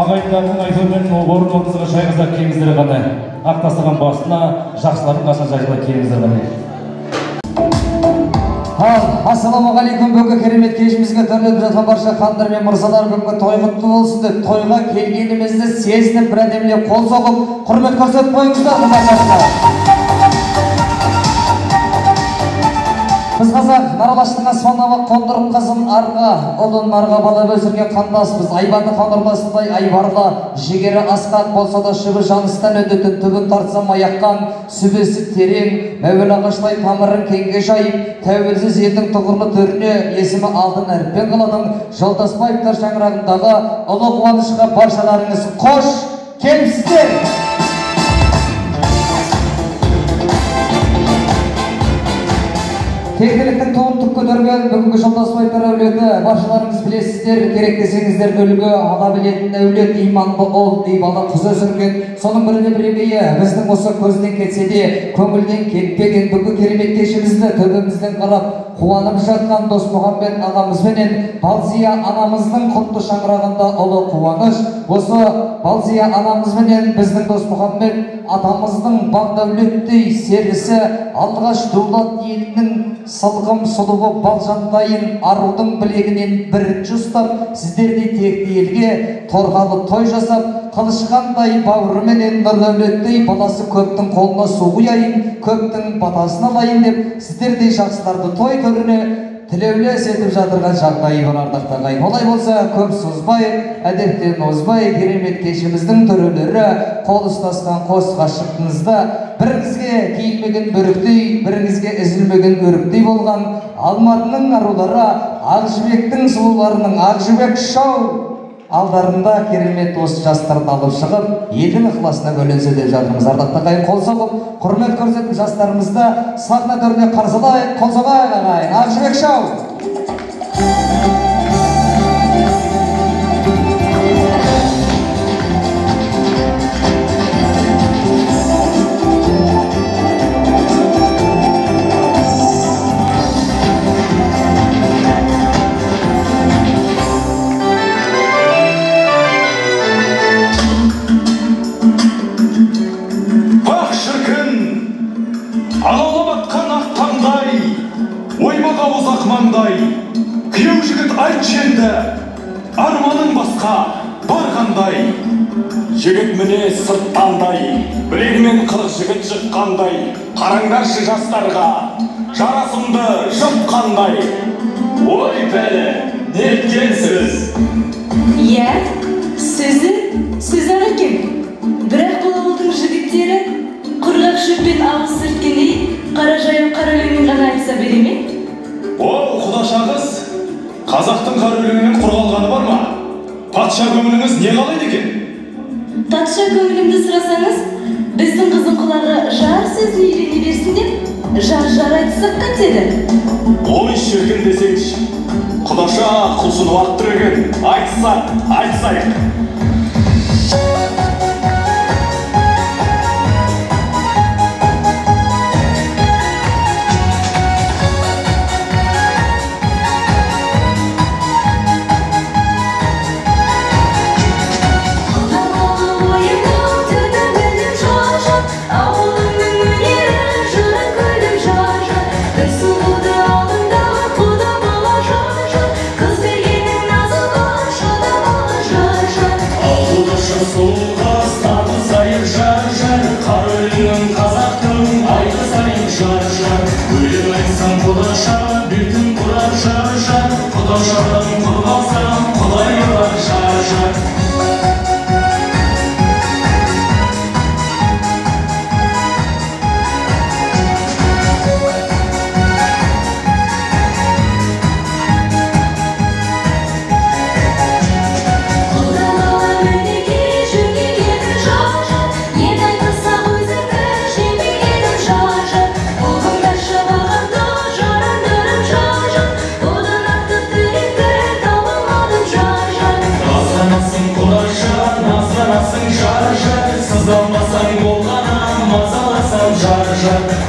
ағайындардың айтуымен орын орныңызға жайғаса келіңіздер ғана. Ақ дастархан басына, жақсылардың қасына жайғаса келіңіздер ғана. Ал, ассалаумағалейкум, бүгінгі керемет кешімізге түрленіп жатқан барша хандар мен мырзалар, бүгінгі той құтты болсын деп тойға келгенімізді сезініп, бір әдемілеп қол соғып, құрмет көрсетіп қойыңыздар баршасына. Біз қазақ Наралаштың аспанына қондырып қызын арға, ұлын нарға балап өсірген қандаспыз. Айбаты хан ұрласындай айбарлы, жігері асқақ болса да шыбы жаныстан өтетін, түбін тартсам аяққан, сүбесі терең, мәуел ағаштай тамырын кеңге жайып, тәуелсіз елдің тұғырлы төріне есімі алтын әріппен қалатын Жолдасбаевтар шаңырағындағы ұлы қуанышқа баршаларыңыз қош келіпсіздер! Тектіліктің туын түк көтерген бүгінгі Жолдасбаевтар әулеті, баршаларыңыз білесіздер, керек десеңіздер үлгі ала білетін әулет, иманды ұл, ибалы қыз өсірген, соның біріне бірегейі біздің осы көзден кетсе де көңілден кетпеген бүгінгі керемет кешімізді төбемізден қарап қуанып жатқан Досмұхамбет ағамызбенен Балзия анамыздың құтты шаңырағында ұлы қуаныш. Осы Балзия анамызбенен біздің Досмұхамбет атамыздың бақ дәулеттей серісі, алғаш дулат елінің сылғым сұлуы Балжантайын арудың білегінен бірінші ұстап, сіздердей текті елге торғалы той жасап, қылышқандай бауырыменен Нұрдәулеттей баласы көптің қолына су құяйын, көптің батасын алайын деп сіздердей жақсыларды той төріне тілеулес етіп жатырған жағдайы бар, ардақты ағайын. Олай болса, көп созбай, әдептен озбай, керемет кешіміздің төрелері қол ұстасқан қос ғашықтыңызды біріңізге киілмеген бөріктей, біріңізге үзілмеген өріктей болған Алматының арулары, Ақжібектің сұлуларының Ақжібек шоу алдарында керемет осы жастарды алып шығып, елдің ықыласына бөленсе деп жатырмыз. Ардақты ағайын, қол соғып, құрмет көрсетіп жастарымызды сахна төріне қарсы алайық, қол соғайық ағайын. Ақжібек шоу! Ақ шіркін, алаулап атқан ақ таңдай, оймақ ауыз ақ маңдай, күйеу жігіт айтшы енді, арманың басқа бар қандай? Жігіт міне сырттандай, білегімен 40 жігіт шыққандай, қараңдаршы жастарға, жарасымды жұп қандай. Ой пәлі, неткен сөз? Иә, сөзі сөз-ақ екен. Бірақ бұл ауылдың жігіттері құрғақ шөппен ауыз сүрткендей қара жаяу қара өлеңмен ғана айтса бере ме? О, құдаша қыз, қазақтың қара өлеңінен құр қалғаны бар ма? Патша көңіліңіз не қалайды екен? Патша көңілімді сұрасаңыз, біздің қыздың құлағы жар сөзін үйрене берсін деп, жар-жар айтсақ қайтеді. Ой, шіркін десеңші, құдаша құлшынып аттыр екен. Айтсақ, айтсайық.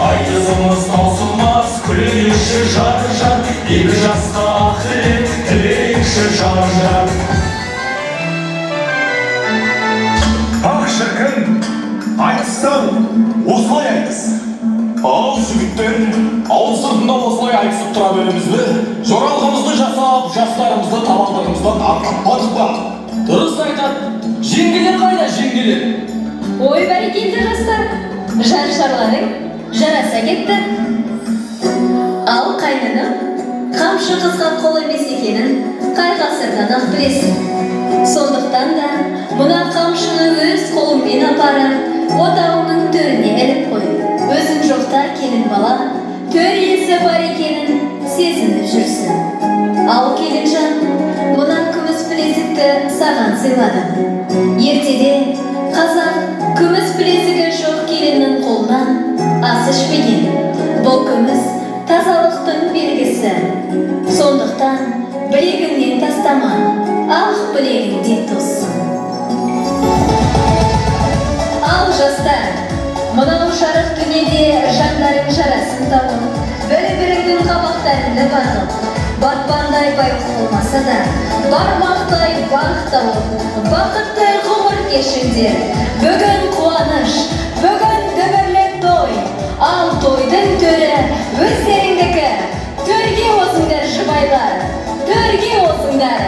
Айтысымыз таусылмас, күлейікші жар-жар, екі жасқа ақырет тілейікші жар-жар. Ақ шіркін, айтыссаң, осылай айтыс. Ал жігіттер, ауыл сыртында осылай айтысып тұра береміз бе? Жоралғымызды жасап, жастарымызды табалдырығымыздан аттатпадық па? Дұрыс айтады. Жеңгелер қайда, жеңгелер? Ой, бәрекелді жастар, жар-жарларың жараса кетті. Ал қайнаным, қамшы қызға қол емес екенін қай ғасырдан-ақ білесің. Сондықтан да мына қамшыны өз қолыңмен апарып, отауыңның төріне іліп қой. Өзің жоқта келін бала төр иесі бар екенін сезініп жүрсін. Ал келінжан, мына күміс білезікті саған сыйладым. Ертеде қазақ күміс білезігі жоқ келіннің қолынан ас ішпеген. Бұл күміс тазалықтың белгісі. Сондықтан білегіңнен тастама, ақ білегіңде тоссын. Ал жастар, мынау жарық дүниеде жандарың жарасын тауып, бір-біріңнің қабақтарыңды бағып, батпандай байлық болмаса да, бармақтай бақ тауып, бақыттай ғұмыр кешіңдер. Бүгін қуаныш, бүгін дүбірлі той, ал тойдың төрі өздеріңдікі. Төрге озыңдар, жұбайлар, төрге озыңдар.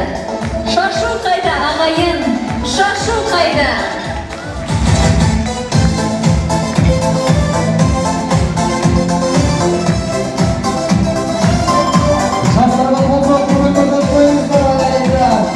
Шашу қайда, ағайын, шашу қайда? Жастарға қол құрмет көрсетіп қойыңыздар, ағайындар.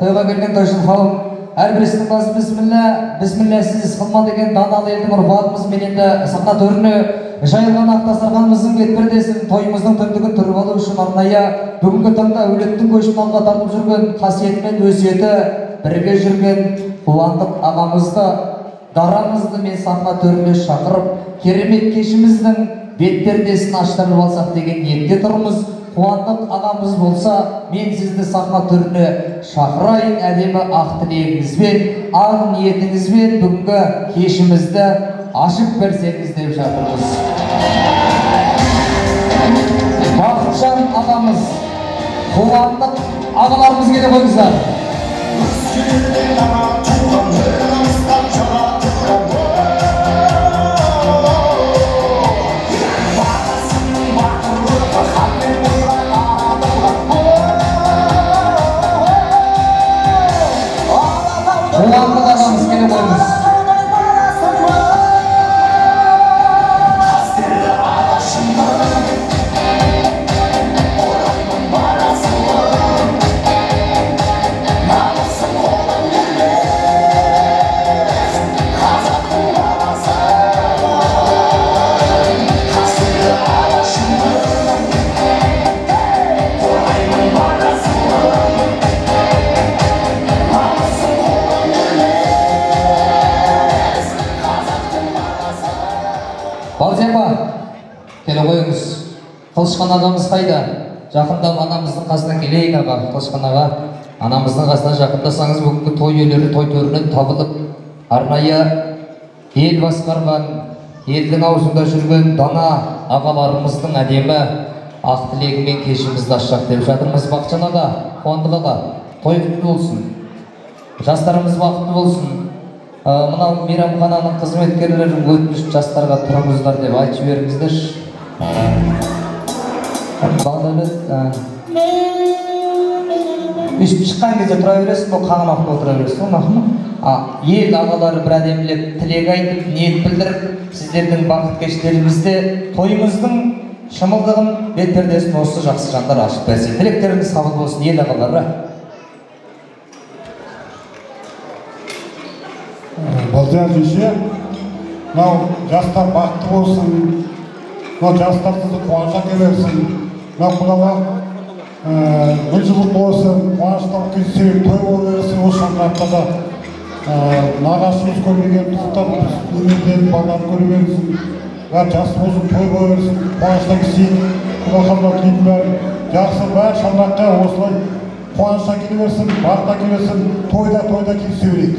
Тойға келген тойшыл қауым, әрбірісінің басы бісміллә, бісмілләсіз қылма деген даналы елдің ұрпағымыз мен енді сахна төріне жайылған ақ дастарханымыздың бет пердесін, тойымыздың түндігін түріп алу үшін арнайы бүгінгі таңда әулеттің көшін алға тартып жүрген қасиеті мен өсиеті бірге жүрген Қуандық ағамызды, дарамызды мен сахна төріне шақырып, керемет кешіміздің бет пердесін аштырып алсақ деген ниетте тұрмыз. Қуандық ағамыз болса, мен сізді сахна төріне шақырайын. Әдемі ақ тілегіңізбен, ақ ниетіңізбен бүгінгі кешімізді ашып берсеңіз деп жатырмыз. Бақытжан ағамыз. Қуандық ағаларымыз келе қойыңыздар. Қуандық ағамыз келе қойыңыз. Келе қойыңыз. Қылышқан ағамыз қайда? Жақындап анамыздың қасына келейік аға. Қылышқан аға, анамыздың қасына жақындасаңыз, бүгінгі той иелері той төрінен табылып, арнайы ел басқарған, елдің аузында жүрген дана ағаларымыздың әдемі ақ тілегімен кешімізді ашсақ деп жатырмыз. Бақытжан аға, Қуандық аға, той құтты болсын. Жастарымыз бақытты болсын. Мынау мейрамхананың қызметкерлері өтініш жастарға тұрыңыздар деп айтып жіберіңіздерші. Бағдәулет, өйстіп шыққан кезде тұра бересің, бұл қағанақта отыра бересің, мақұл ма? Ел ағалары бір әдемілеп тілек айтып, ниет білдіріп, сіздердің бақыт кештеріңізде тойымыздың шымылдығын, бет пердесін осы жақсы жандар ашып берсе. Тілектеріңіз қабыл болсын, ел ағалары. Балдияр жеңше, мынау жастар бақытты болсын, мынау жастар сізді қуанышқа келерсін, мынау құдалар мың жылдық болсын, қуаныштан күлсе, той бола берсін, осы шаңырақта да нағашымыз көрмеген тоқтап, немерелерін, балаларын көре берсін, бәрі жас болсын, той бола берсін, қуанышта күлсейік, құдалар тілейтін бәрі жақсы, бәрі шаңыраққа осылай қуанышқа келе берсін, бақытқа келе берсін, тойда келісе берейік.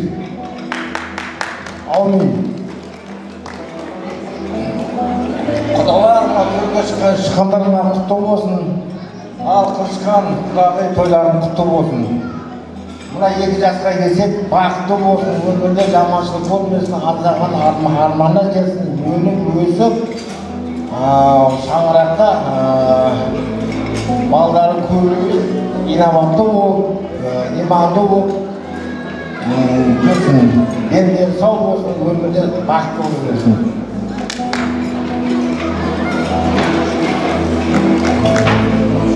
Аумин. Құдалар, төрге шыққандарына құтты болсын. Ал Қылышқан құдағи тойларың құтты болсын. Мына екі жасқа келсек, бақытты болсын, өмірде жаманшылық болмасын, арзаған арманына келсін, өніп өсіп, шаңырақта балдары көбейіп, инабатты болып, иманды болып жүрсін. Дендері сау болсын, өмірде бақытты болып жүрсін.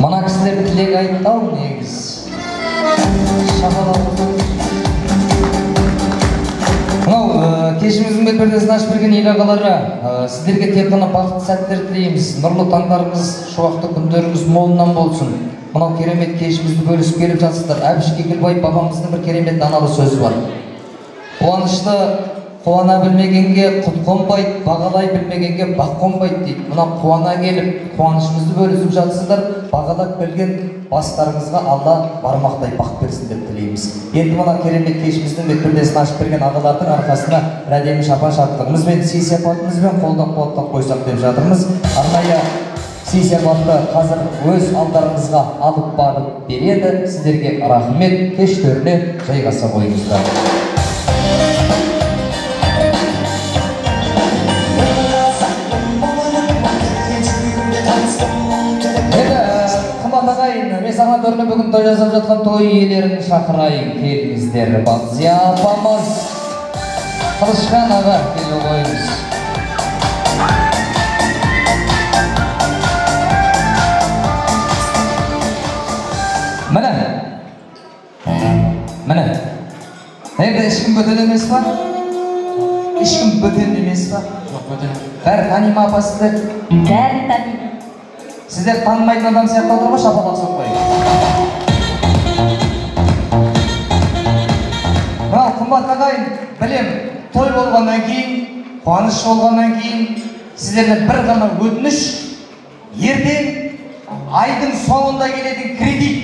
Мына кісілер тілек айтты ау негіз. Мынау кешіміздің бет пердесін ашып берген ел ағалары, сіздерге тек қана бақытты сәттер тілейміз. Нұрлы таңдарыңыз, шуақты күндеріңіз молынан болсын. Мынау керемет кешімізді бөлісіп келіп жатсыздар. Әбіш Кекілбай бабамыздың бір керемет даналы сөзі бар. Қуанышты қуана білмегенге құт қонбайды, бағалай білмегенге бақ қонбайды дейді. Мына қуана келіп, қуанышымызды бөлісіп жатсыздар, бағалап білген бастарыңызға Алла бармақтай бақ берсін деп тілейміз. Енді мына керемет кешіміздің бет пердесін ашып берген ағалардың арқасына бір әдемі шапан шаттығымызбен, сый сияпатымызбен қолдап қуаттап қойсақ деп жатырмыз. Арнайы сый сияпатты қазір өз алдарыңызға алып барып береді. Сіздерге рахмет, кеш төріне жайғаса қойыңыздар. Сахна төріне бүгін той жасап жатқан той иелерін шақырайын, келіңіздер. Балзия апамыз, Қылышқан аға, келе қойыңыз. Міне, міне. Енді ешкім бөтен емес па? Ешкім бөтен емес па? Жоқ, бөтен. Бәрі тани ма апа сіздер? Бәрі тани. Сіздер танымайтын адам сияқты отыр ғой, шапалақ соқпай. Мынау қымбат ағайын, білем, той болғаннан кейін, қуаныш болғаннан кейін сіздерден бір ғана өтініш, ертең айдың соңында келетін кредит,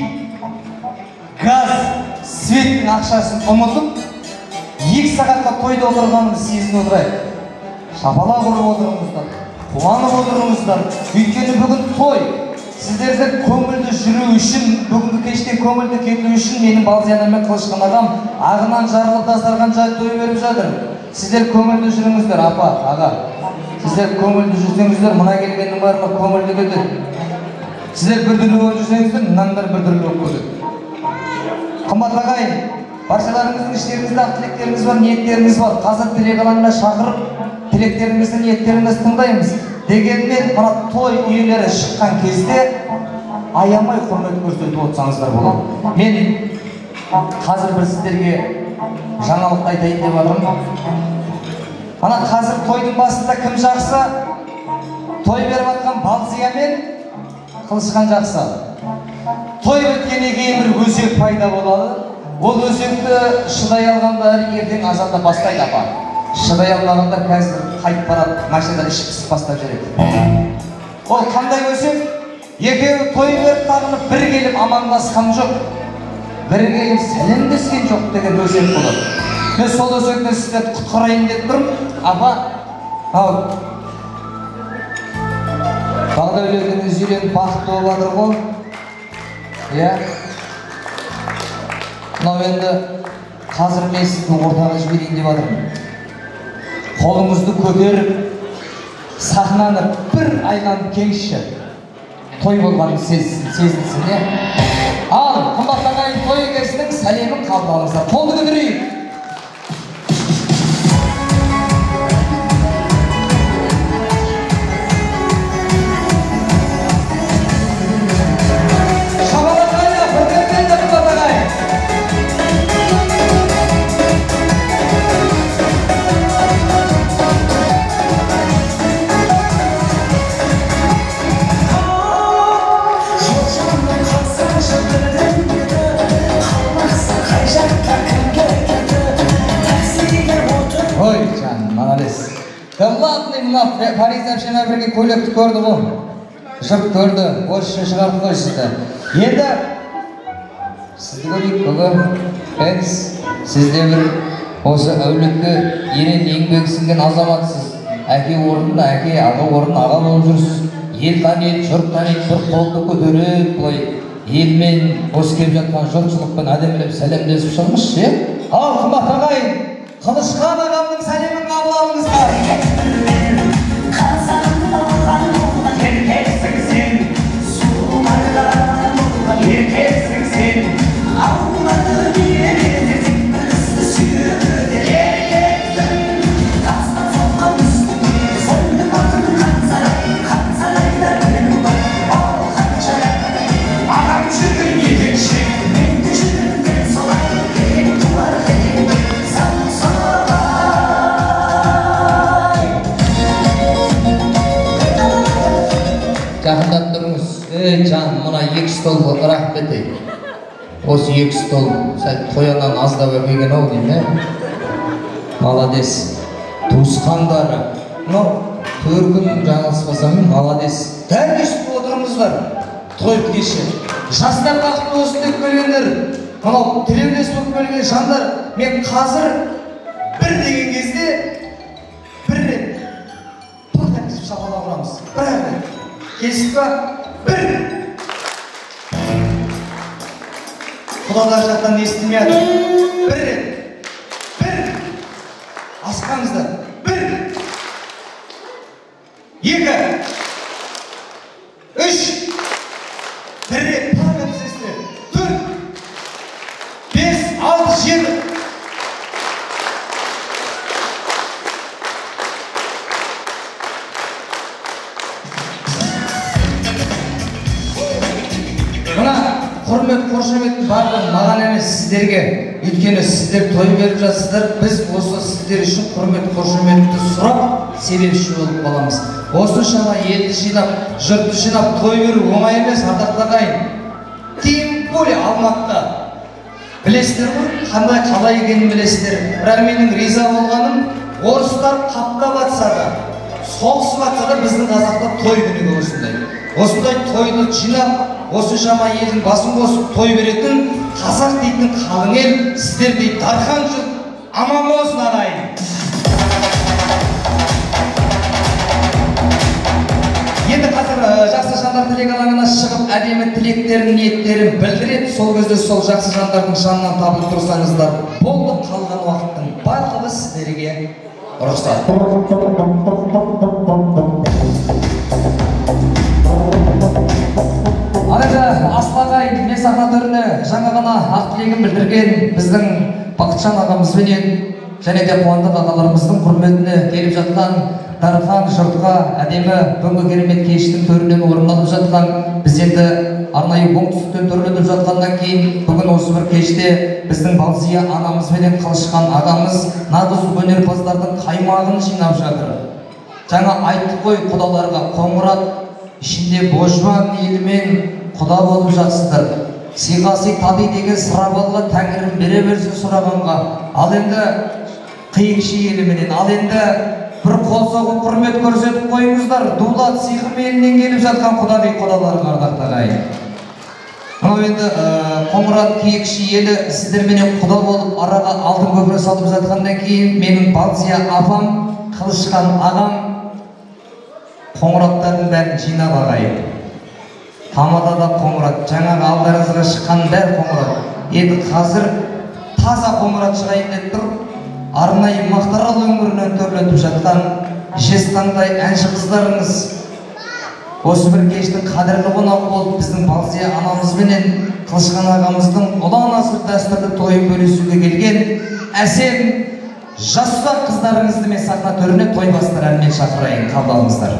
газ, светтің ақшасын ұмытып, 2 сағатқа тойда отырғанымызды сезініп отырайық. Шапалақ ұрып отырыңыздар, қуанып отырыңыздар. Өйткені бүгін той. Сіздерді көңілді жүру үшін, бүгінгі кештен көңілді кету үшін менің Балзияна мен Қылышқан ағам ағынан жарылып дастархан жайып той беріп жатыр. Сіздер көңілді жүріңіздер, апа, аға. Сіздер көңілді жүрсеңіздер, мына келгеннің барлығы көңілді кетеді. Сіздер біртүрлі болып жүрсеңіздер, мынандар біртүрлі болып кетеді. Қымбатты ағайын, баршаларыңыздың іштеріңізде ақ тілектеріңіз бар, ниеттеріңіз бар. Қазір тілек алаңына шақырып, тілектеріңізді, ниеттеріңізді тыңдаймыз. Дегенмен мына той иелері шыққан кезде аямай құрмет көрсетіп отырсаңыздар болады. Мен қазір бір сіздерге жаңалық айтайын деп жатырмын. Ана қазір тойдың басында кім жақсы? Той беріп жатқан Балзия мен Қылышқан жақсы. Той біткеннен кейін бір өсек пайда болады. Ол өсекті шыдай алғандар ертең азанда бастайды, апа. Шыдай алмағандар қазір қайтып барады, машинадан ішіп пісіп бастап жүреді. Ол қандай өсек? Екеуі той беріп тағынып бір келіп амандасқан жоқ, бір келіп сәлемдескен жоқ деген өсек болады. Мен сол өсектен сіздерді құтқарайын деп тұрмын, апа. Ау, Бағдәулетіңіз үйленіп бақытты болып жатыр ғой. Иә. Мынау енді қазір мен сізді ортаға жіберейін деп жатырмын. Қолыңызды көтеріп, сахнаны бір айланып келіңізші. Той болғанын сезінсін, иә? Ал, қымбатты ағайын, той егесінің сәлемін қабыл алыңыздар. Қолды көтерейік. Шапалақ қайда? Құрметпен де, қымбатты ағайын. Ой, жаным, молодец. Да ладно, мына Париж әпшеме бірге көйлекті көрді ғой. Жұрт көрді, орысша шығарды ғой сізді. Енді сізді көрейік, көке. Әңіз, сіз де бір осы әулетке ерен еңбек сіңген азаматсыз. Әке орнын әке, аға орнын аға болып жүрсіз. Ел таниды, жұрт таниды, бір қолды көтеріп, былай елмен осы келіп жатқан жұртшылықпен әдемілеп сәлемдесіп шығыңызшы, е? Ал, қымбатты ағайын, Қылышқан ағамның сәлемін қабыл алыңыздар. Еркексің сен, еркексің сен, ағам жүрген ерекше. Жақындап тұрыңыз. Ей, жаным, мына екі стол рахмет ей. Осы екі стол сәл тояннан аздап әкелген ау деймін, ә? Молодец. Туысқандары. Мынау төркін жаңылыспасам, молодец. Дәл өстіп отырмыздар. Той кеші. Жастар бақытты болсын деп келгендер, мынау тілеулес болып келген жандар, мен қазір бір деген кезде бір рет пырт еткізіп шапалақ ұрамыз. Бір рет. Келістік па? Бір! Құдалар жақтан естілмей жатыр. Бір рет. Бір! Асықпаңыздар. Бір! Екі! Үш! Бір рет. Пырт еткізіп естіледі. 4! 5! 6! 7! Мына құрмет қошеметтің барлығы маған емес, сіздерге. Өйткені сіздер той беріп жатсыздар, біз осы сіздер үшін құрмет қошеметті сұрап себепші болып қаламыз. Осыншама елді жинап, жұртты жинап той беру оңай емес, ардақты ағайын. Тем более Алматыда. Білесіздер ғой, қандай қалай екенін білесіздер. Бірақ менің риза болғаным, орыстар қаптап атса да, соғысып атса да біздің қазақта той күні осындай. Осындай тойды жинап, осыншама елдің басын қосып той беретін қазақ дейтін қалың ел, сіздердей дархан жұрт аман болсын, ағайын. Енді қазір жақсы жандар тілек алаңына шығып әдемі тілектерін, ниеттерін білдіреді. Сол кезде сол жақсы жандардың жанынан табылып тұрсаңыздар болды, қалған уақыттың барлығы сіздерге рұқсат. Ал енді асыл ағайын, мен сахна төріне жаңа ғана ақ тілегін білдірген біздің Бақытжан ағамызбенен және де Қуандық ағаларымыздың құрметіне келіп жатқан дархан жұртқа әдемі бүгінгі керемет кештің төрінен орын алып жатқан, біз енді арнайы оңтүстіктен төрленіп жатқаннан кейін бүгін осы бір кеште біздің Балзия анамыз бенен Қылышхан ағамыз нағыз өнерпаздардың қаймағын жинап жатыр. Жаңа айттық қой құдаларға, Қоңырат ішінде Божбан елімен құда болып жатсыздар. Сиқасы тады деген сырабалға тәңірім бере берсін сұрағанға. Ал енді Қиықшы еліменен, ал енді бір қол соғып құрмет көрсетіп қойыңыздар. Дулат Сиқым елінен келіп жатқан құдағи құдаларға, ардақты ағайын. Мынау енді Қоңырат Киікші елі сіздерменен құда болып араға алтын көпір салып жатқаннан кейін менің Балзия апам, Қылышхан ағам Қоңыраттардың бәрін жинап ағайын. Тамада да Қоңырат, жаңағы алдарыңызға шыққан бәрі Қоңырат. Енді қазір таза Қоңырат шығайын деп тұр. Арнайы Мақтарал өңірінен төрлетіп жатқан жезтаңдай әнші қыздарыңыз осы бір кештің қадірлі қонағы болып біздің Балзия анамызбенен Қылышхан ағамыздың ұлан асыр дәстүрлі тойын бөлісуге келген әсем жасұзақ қыздарыңызды мен сахна төріне той бастар әнмен шақырайын. Қабыл алыңыздар.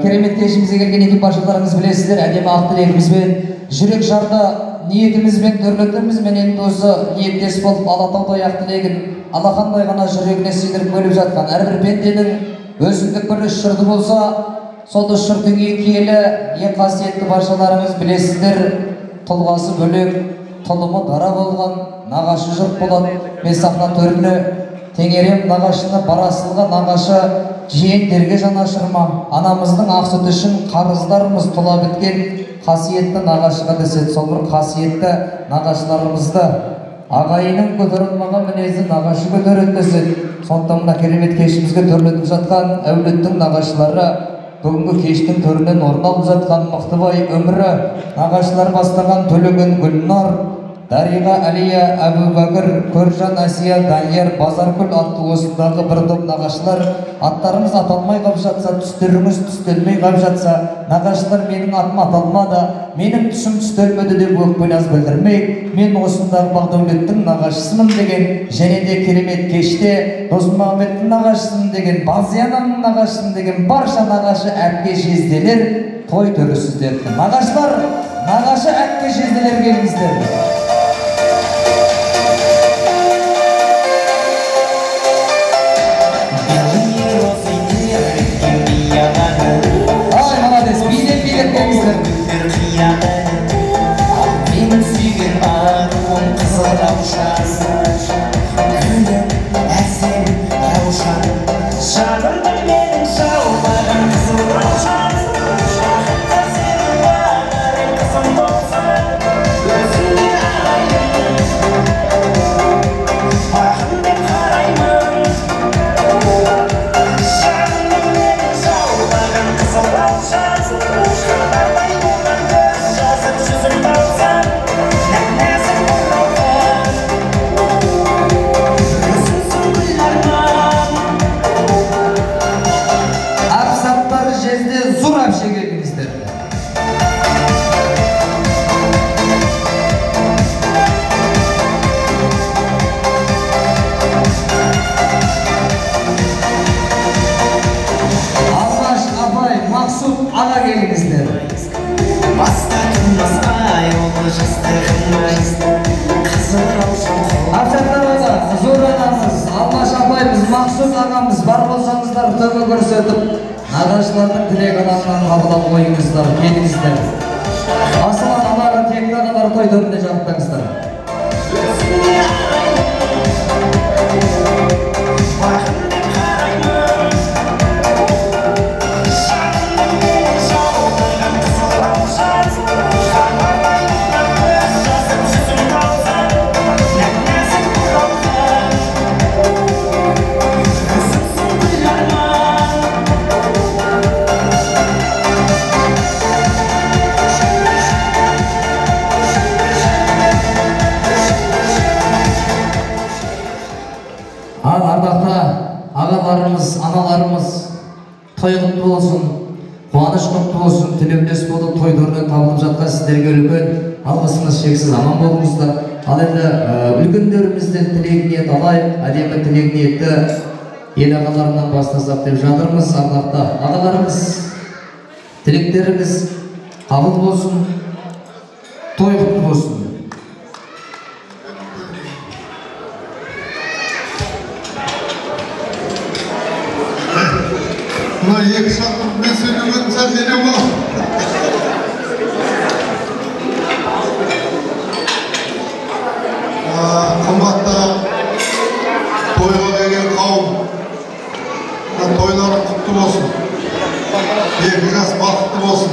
Керемет кешімізге келген екіп баршаларыңыз білесіздер, әдемі ақ тілегімізбен жүрек жарды ниетімізбен төрлетімізбен енді осы ниеттес болып Алатаудай ақ тілегін алақандай ғана жүрегіне сыйдырып бөліп жатқан әрбір пенденің өзіндік бір үш жырты болса, сол үш жыртың екі елі ең қасиетті баршаларыңыз білесіздер, тұлғасы бөлек, тұлымы дара болған нағашы жұрт болады. Мен сахна төріне теңерем нағашыны, барасылға нағашы жиендерге жанашырма, анамыздың ақ сүті үшін қарыздарымыз тұла біткен қасиетті нағашыға деседі. Сол бір қасиетті нағашыларымызды ағайынның көтере алмаған мінезі нағашы көтереді деседі. Сондықтан мына керемет кешімізге төрлетіп жатқан әулеттің нағашылары, бүгінгі кештің төрінен орын алып жатқан Мықтыбай Өмірі, нағашылар бастаған Төлеген, Гүлнар, Дариға, Әлия, Әбубәкір, Көржан, Әсия, Данияр, Базаргүл атты осындағы бір топ нағашылар, аттарыңыз аталмай қалып жатса, түстеріңіз түстелмей қалып жатса, нағашылар менің атым аталмады, менің түсім түстелмеді деп өкпе-наз білдірмей, мен осындағы Бағдәулеттің нағашысымын деген, және де керемет кеште Досмағамбеттің нағашысымын деген, Базиянаның нағашысымын деген барша нағашы әпке жезделер той төрісіздер. Нағашылар, нағашы әпке жезделер келіңіздер. Ай, молодец, билеп билеп келіңіздер. Менің сүйген аруым қызыл раушан, гүлім әсем раушан, жанымды менің жаулаған қызыл раушан, бақытқа сенің бағарым қызым болсаң, өзіңе ағайын бағым деп қараймын. Жанымды менің жаулаған қызыл раушан, хабардай болған көз жазып жүзім талсаң, нәп-нәзік бұралған өзіңсің гүл арман. Әбсаттар жезде зор әпше келіңіздер. Алмаш апай, Мақсұт аға келіңіздер. Баста күн ол жастығым-ай, қызыл раушан. Әбсаттар аға, зор анамыз, Алмаш апайымыз, Мақсұт ағамыз бар болсаңыздар төбе көрсетіп, нағашылардың тілек алаңынан қабылдап қойыңыздар, келіңіздер. Асыл аналары, текті ағалар той төрінде жаттаңыздар. Өзіңе ағайын бағым деп қараймын. Жанымды менің жаулаған қызыл раушан, хабардай болған көз жазып жүзім талсаң, нәп-нәзік бұралған өзіңсің гүл арман. Ал ардақты ағаларымыз, аналарымыз, той құтты болсын, қуаныш құтты болсын, тілеулес болып той төрінен табылып жатқан сіздерге үлкен алғысымыз шексіз, аман болыңыздар. Ал енді үлкендерімізден тілек ниет алайық, әдемі тілек ниетті ел ағаларынан бастасақ деп жатырмыз. Ардақты ағаларымыз, тілектеріңіз қабыл болсын, той құтты болсын. Мына екі сағат мен сөйлеген сәл елеу болады. Қымбатты тойға келген қауым, мына тойларың құтты болсын, екі жас бақытты болсын.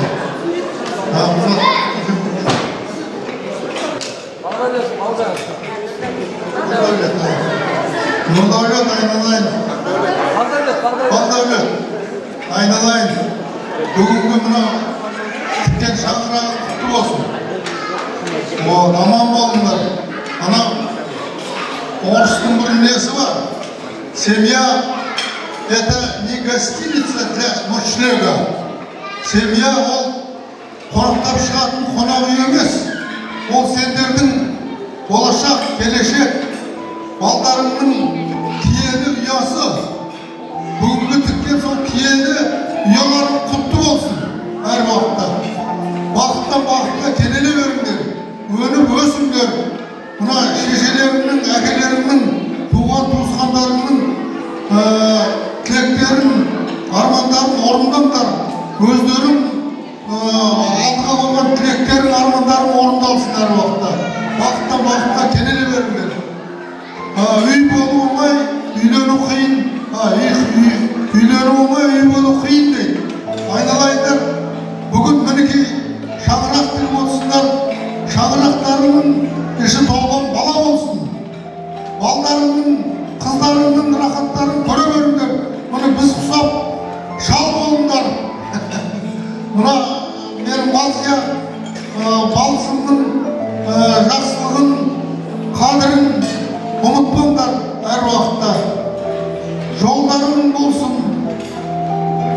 Нұрдәулет айналайын, Балдәулет айналайын, бүгінгі мына тіккен шаңырағың құтты болсын. Вот, аман болыңдар. Ана орыстың бір несі бар. Семья – это не гостиница для ночлега. Семья ол қонақтап шығатын қонақ үй емес. Ол сендердің болашақ, келешек балдарыңның киелі ұясы. Бүгінгі тіккен сол киелі ұяларың құтты болсын әр уақытта. Бақыттан бақытқа кенеле беріңдер. Өніп Тілектерін, армандарын орындаңдар. Өздерің алдыға қойған тілектерің, армандарың орындалсын әр уақытта. Бақыттан бақытқа кенеле беріңдер. Үй болу оңай, үйлену қиын. Үйлену оңай, үй болу қиын дейді. Айналайындар, бүгін мінекей шаңырақ тігіп отырсыңдар. Шаңырақтарының іші толған бала болсын. Балдарыңның, қыздарыңның рахаттарын көре беріңдер. Мұны біз құсап шал болыңдар. Мына менің Балзия, балсымның жақсылығын, қадірін ұмытпаңдар әр уақытта. Жолдарың болсын,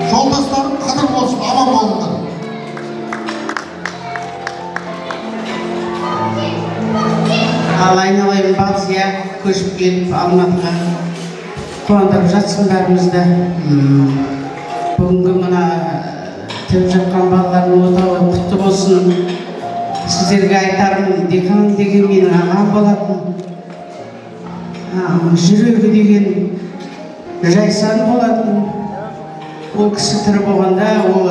жолдастарың қыдыр болсын, аман болыңдар. Ал айналайын Балзия көшіп келіп Алматыға қуандырып жатсың бәрімізді. Бүгінгі мына тігіп жатқан балалардың отауы құтты болсын. Сіздерге айтарым, Диқан деген менің ағам болатын. Жүрегі деген жайсан болатын. Ол кісі тірі болғанда ол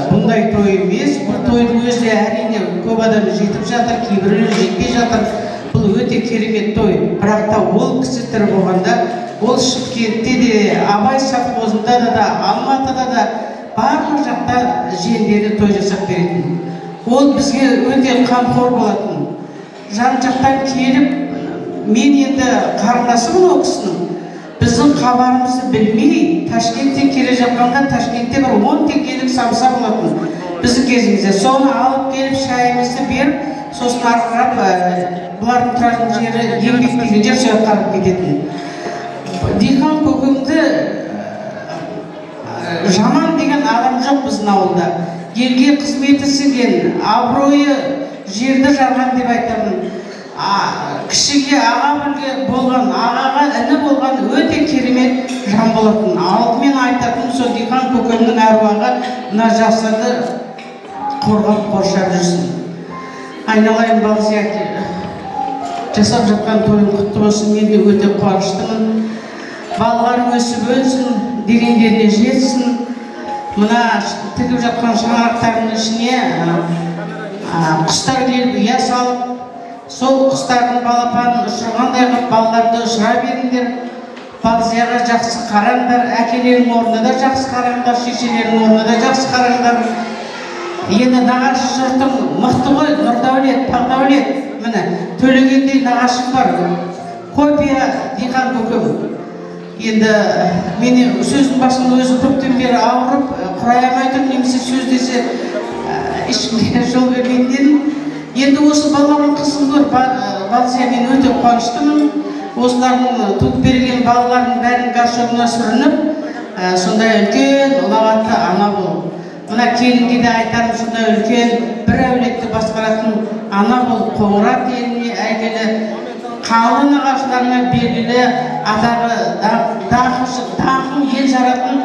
бұндай той емес. Бұл тойдың өзі әрине көп адам жетіп жатыр, кейбіреулер жетпей жатыр. Бұл өте керемет той. Бірақ та ол кісі тірі болғанда ол Шымкентте де, Абай совхозында да, Алматыда да барлық жақта жиендері той жасап беретін. Ол бізге өте қамқор болатын. Жан жақтан келіп, мен енді қарындасымын ол кісінің. Біздің хабарымызды білмей, Ташкенттен келе жатқанда Ташкентте бір 10 теңгелік самса болатын біздің кезімізде. Соны алып келіп шайымызды беріп, сосын ары қарап бұлардың тұратын жері Еңбек деген жер, сол жаққа қарап кететін. Диқан көкемді жаман деген адам жоқ біздің ауылда. Елге қызметі сіңген, абыройы жерді жарған деп айтамын. Кішіге аға болған, ағаға іні болған өте керемет жан болатын. Алдымен айтатын сол Диқан көкемнің әруағы мына жастарды қорғап қоршап жүрсін. Айналайын Балзия, жасап жатқан тойың құтты болсын. Мен де өте қуаныштымын. Балаларың өсіп өнсін, дегендеріне жетсін. Мына тігіп жатқан шаңырақтардың ішіне құстар келіп ұя салып, сол құстардың балапанын ұшырғандай қылып балаларды ұшыра беріңдер. Балзияға жақсы қараңдар, әкелерінің орнына да жақсы қараңдар, шешелерінің орнына да жақсы қараңдар. Енді нағашы жұртың мықты ғой, Нұрдәулет, Бақдәулет, міне Төлегендей нағашым бар, копия Диқан көкем. Енді мен сөздің басында өзі көптен бері ауырып, құрай алмай тұрмын, немесе сөз десе ешкімге жол бермейтін едім. Енді осы балалардың қызын көріп, Балзия, мен өте қуаныштымын. Осылардың туып берген балалардың бәрін горшогына сүрініп, сондай үлкен ұлағатты ана бол. Мына келінге де айтарым, сондай үлкен бір әулетті басқаратын ана бол. Қоңырат еліне әйгілі, қалың ағашыларына белгілі, атағы даңқын ел жаратын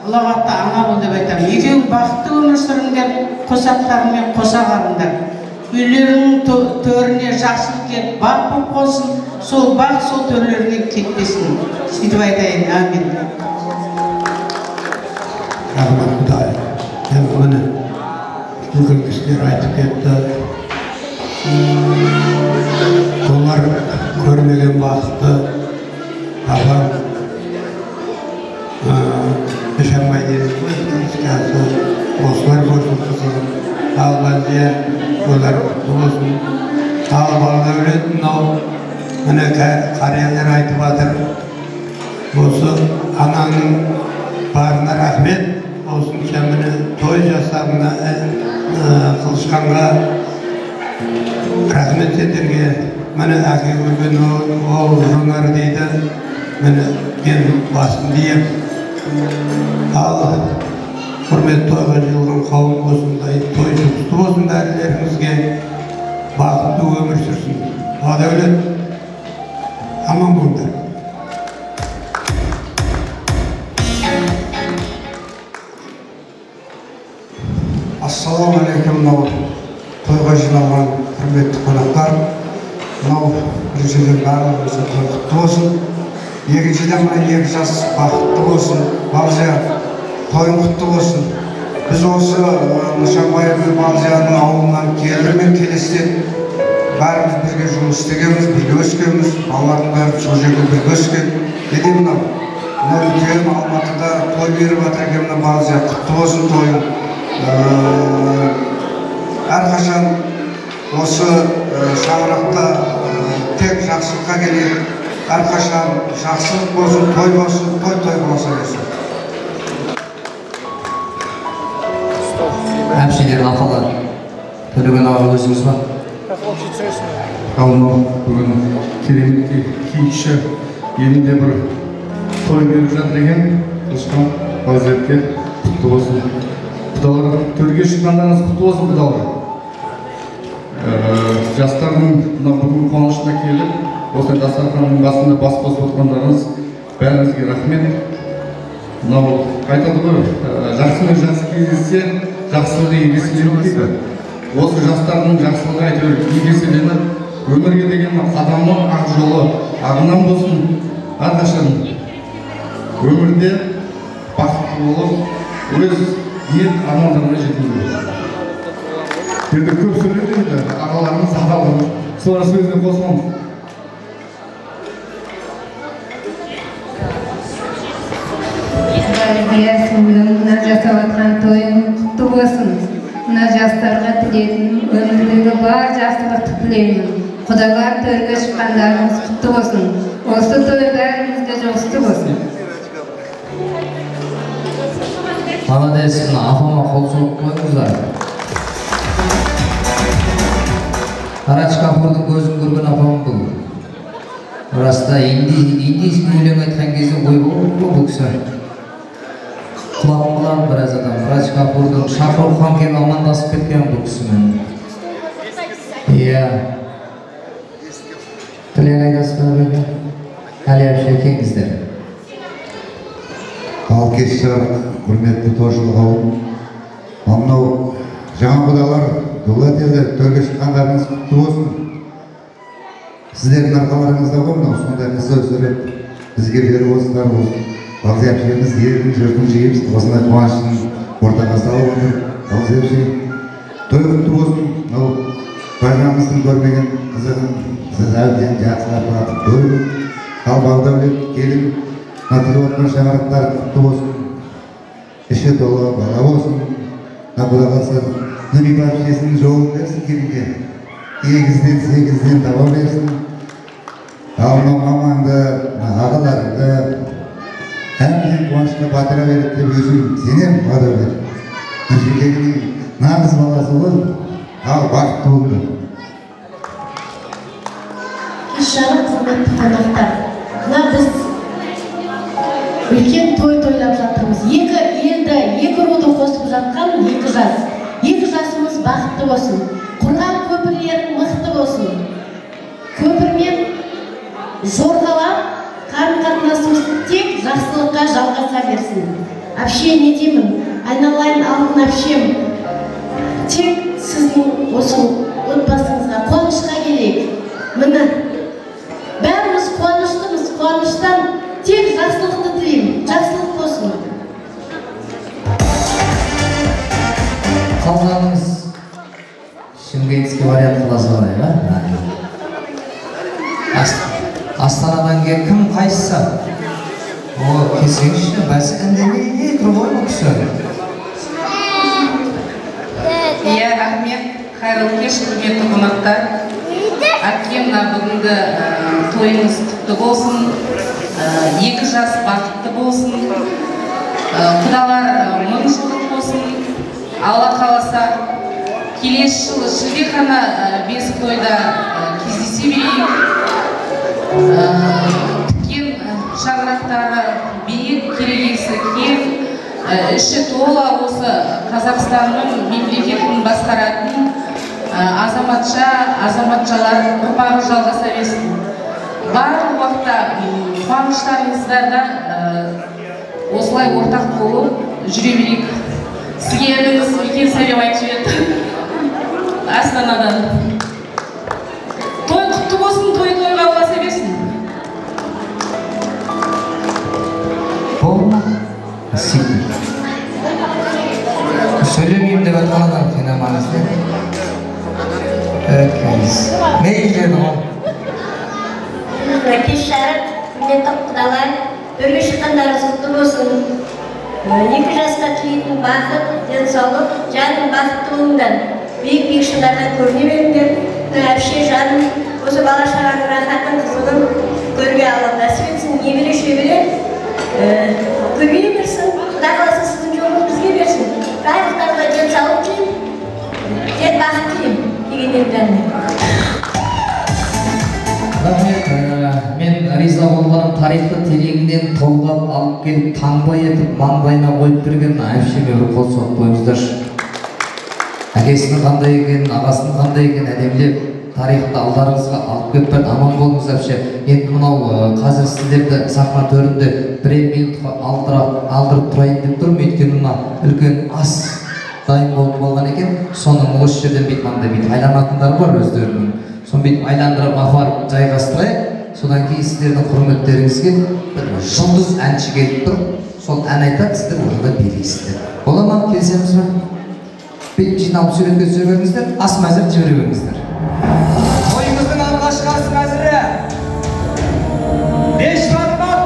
ұлағатты ана бол деп айтамын. Екеуің бақытты өмір сүріңдер, қосақтарыңмен қоса қарыңдар. Үйлерінің төріне жақсылық келіп бақ болып қонсын, сол бақ сол төрлеріне кетпесін. Сөйтіп айтайын, әмин. Рахмет Құдай. Енді міне үлкен кісілер айтып кетті. Олар көрмеген бақытты апам іше алмай дедік қой, осылар көрсін қызығын. Ал Балзия, олар құтты болсын. Ал Балдәулет мынау міне қариялар айтып жатыр. Осы ананың барына рахмет. Осынша міне той жасап мына Қылышқанға рахмет сендерге. Міне әке көрген ол жонар дейді. Міне мен басымды иемін. Ал құрметті тойға жиылған қауым, осындай той жұғысты болсын бәрілеріңізге, бақытты өмір сүрсін. Бақдәулет, аман болыңдар. Ассалаумағалейкум, мынау тойға жиналған құрметті қонақтар, мынау біріншіден барлығымыздың той құтты болсын. Екіншіден, мына екі жас бақытты болсын. Балзия, тойың құтты болсын. Біз осы Нышанбаев пен Балзияның ауылынан келдірмен келестен бәріміз бірге жұмыс істегенбіз, бірге өскенбіз, балалардың бәрі сол жерде бірге өскен. Неде мынау үлкен Алматыда той беріп жатыр екен, мына Балзия, құтты болсын тойың. Әрқашан осы шаңырақта тек жақсылыққа келейік, әрқашан жақсылық болсын, той болсын, той той болса берсін. Әпшелер, апалар, Төлеген аға өзіңіз ба? Ал мынау бүгін керемет киікші елінде бір той беріп жатыр екен. Қылышхан, Балзиятке құтты болсын. Құдалар, төрге шыққандарыңыз құтты болсын, құдалар. Жастардың мына бүгін қуанышына келіп, осындай дастарханның басында бас қосып отырғандарыңыз бәріңізге рахмет. Мынау айтады ғой, жақсы мен жақсы кездессе, жақсылығы еселеніп дейді. Осы жастардың жақсылығы әйтеуір еселеніп, өмірге деген қадамы ақ жолы ағынан болсын, әрқашан өмірде бақытты болып, өз ниет армандарына жетіңдер. Енді көп сөйледі енді ағаларымыз, ағаларымыз, солар сөзіне қосыламыз. Мына жасап жатқан тойың құтты болсын. Мына жастарға тілейтінім өмірлері бар жақсылықты тілеймін. Құдалар төрге шыққандарыңыз құтты болсын. Осы той бәрімізге жұғысты болсын. Молодец, мына апама қол соғып қойыңыздар. Радж Капурдың көзін көрген апам бұл. Раста индийский өлең айтқан кезде ойбой бұл кісі құлап қалады біраз адам. Радж Капурдың Шахрух хан келіп амандасып кеткен бұл кісімен. Иә. Тілек айтасыз ба, бәке? Әли әпше, келіңіздер. Ал кеш жарық, құрметті тойшыл қауым. Ал мынау жаңа құдалар, Дулат елі, төрге шыққандарыңыз құтты болсын. Сіздердің арқаларыңызда ғой мынау сондай қыз өсіріп бізге беріп отырсыздар. Балзия әпшеміз елдің жұртын жиып осындай қуаныштың ортаға салып отыр. Балзия әпше, той құтты болсын. Мынау баршамыздың көрмеген қызығын сіз әбден жақсылап атып көріп, ал Бағдәулет келін, мына тігіп отқан шаңырақтар құтты болсын. Іші толы бала болсын. Мына Құдай қаласа Нұрипа әпшесінің жолын берсін келінге. Егізден сегізден таба берсін. Ал мынау мамаңды, ағаларыңды әбден қуанышқа батыра береді деп өзім сенемін. Бағдәулет Нұржекеңнің нағыз баласы ғой. Ал бақытты болыңдар. Кеш жарық, құрметті қонақтар. Мына біз үлкен той тойлап жатырмыз. Екі елді, екі руды қосып жатқан екі жас. Екі жасымыз бақытты болсын. Құрған көпірлерің мықты болсын. Көпірмен жорғалап, қарым-қатынасымыз тек жақсылыққа жалғаса берсін. Әпше, не деймін, айналайын алтын әпшем, тек сіздің осы отбасыңызға қуанышқа келейік. Міне, бәріміз қуаныштымыз, қуаныштан тек жақсылықты тілеймін, жақсылық болсын. Қалғаныңыз шымкентский вариант қыла салайық, а? Астанадан келген кім, қайсысы? О, келсеңізші, бәсе үндемей тұр ғой бұл кісі. Иә, рахмет. Қайырлы кеш, құрметті қонақтар. Әпкем, мына бүгінгі тойыңыз құтты болсын. Екі жас бақытты болсын. Құдалар мың жылдық болсын. Алла қаласа, келесі жылы шілдехана бесік тойда кездесе берейік. Тіккен шаңырақтары биік, керегесі кең, іші тола осы Қазақстанның мемлекетін басқаратын азаматша, азаматшалар ұрпағы жалғаса берсін. Барлық уақытта қуаныштарыңызда да осылай ортақ болып жүре берейік. Сізге ініңіз үлкен сәлем айтып жіберді Астанадан. Той құтты болсын, той тойға ұласа берсін. Істейді. Сөйлемеймін деп айтқан адам қинамаңыз. Мейлі ғой. Кеш жарық, құрметті құдалар, төрге шыққандарыңыз құтты болсын. Екі жасқа тілейтін бақыт, денсаулық, жаным бақытты болыңдар. Биік-биік шыңдардан көріне беріңдер. Әпше жаным, осы бала шағаның рахатын, қызығын көруге Алла нәсіп етсін, немере шөбере көбейе берсін. Құдай қаласа сіздің жолыңыз бізге берсін. Барлықтарыңызға денсаулық тілеймін, тек бақыт тілеймін деген жаным. Рахмет, мен риза болғаным тарихты тереңінен толғап алып келіп таңба етіп маңдайына қойып берген әпшеме бір қол соғып қойыңыздаршы. Әкесінің қандай екенін, ағасының қандай екенін әдемілеп тарихты алдарыңызға алып келіп берді. Аман болыңыз, әпше. Енді мынау қазір сіздерді сахна төрінде бірер минутқа алдырып тұрайын деп тұрмын, өйткені мына үлкен ас дайын болып болған екен. Соның осы жерден бүйтіп мынандай бүйтіп айланатындары бар өздерінің. Соны бүйтіп айландырып апарып жайғастырайық. Содан кейін сіздердің құрметтеріңізге бір жұлдыз әнші келіп тұр. Сол ән айтады, сіздер орында билейсіздер. Бола ма? Келісеміз бе? Бүйтіп жиналып суретке түсе беріңіздер, ас мәзір жібере беріңіздер. Тойымыздың алғашқы ас мәзірі. Бешбармақ.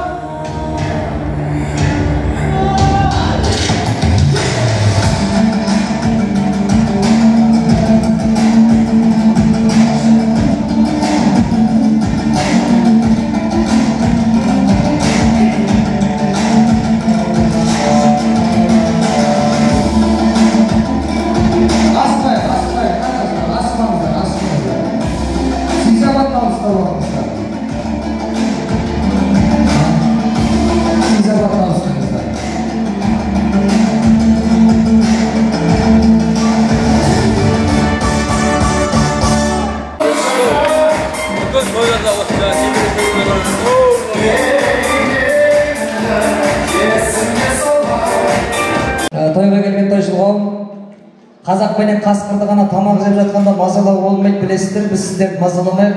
Тойға келген тойшыл қауым, қазақ пенен қасқырды ғана тамақ жеп жатқанда мазалау болмайды, білесіздер. Біз сіздерді мазаламайық.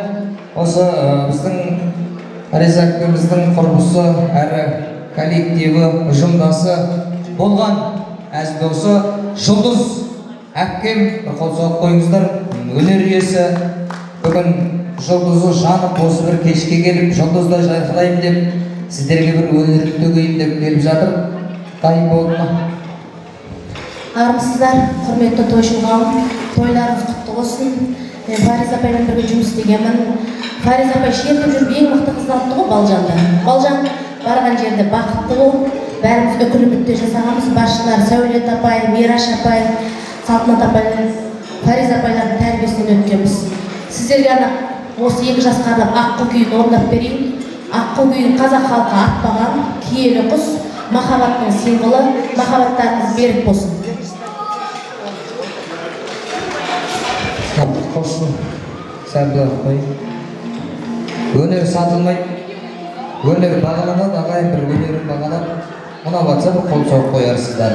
Осы біздің Риза әпкеміздің құрбысы, әрі коллективі, ұжымдасы болған әзіл досы Жұлдыз әпкем, бір қол соғып қойыңыздар. Өнер иесі бүгін жұлдызы жанып осы бір кешке келіп жұлдыздай жарқырайын деп сіздерге бір өнерін төгейін деп келіп жатыр. Дайын болды ма? Армысыздар, құрметті тойшыл қауым, тойларыңыз құтты болсын. Мен Фариза апаймен бірге жұмыс істегенмін. Фариза апай шертіп жүріп ең мықты қызды алыпты ғой, Балжанды. Балжан барған жерде бақытты бол. Бәріміз үкілі үмітте жасағанбыз. Басшылар Сәулет апай, Мираш апай, Салтанат апай, Фариза апайлардың тәрбиесінен өткенбіз. Сіздерге ана осы екі жасқа арнап аққу күйін орындап берейін. Аққу күйін қазақ халқы атпаған киелі құс, махаббаттың символы. Махаббаттарыңыз берік болсын. Қоссын, сәл былай қой. Өнер сатылмайды, өнер бағаланады, ағайын бір өнерін бағалап, ұнап жатса бір қол соғып қоярсыздар.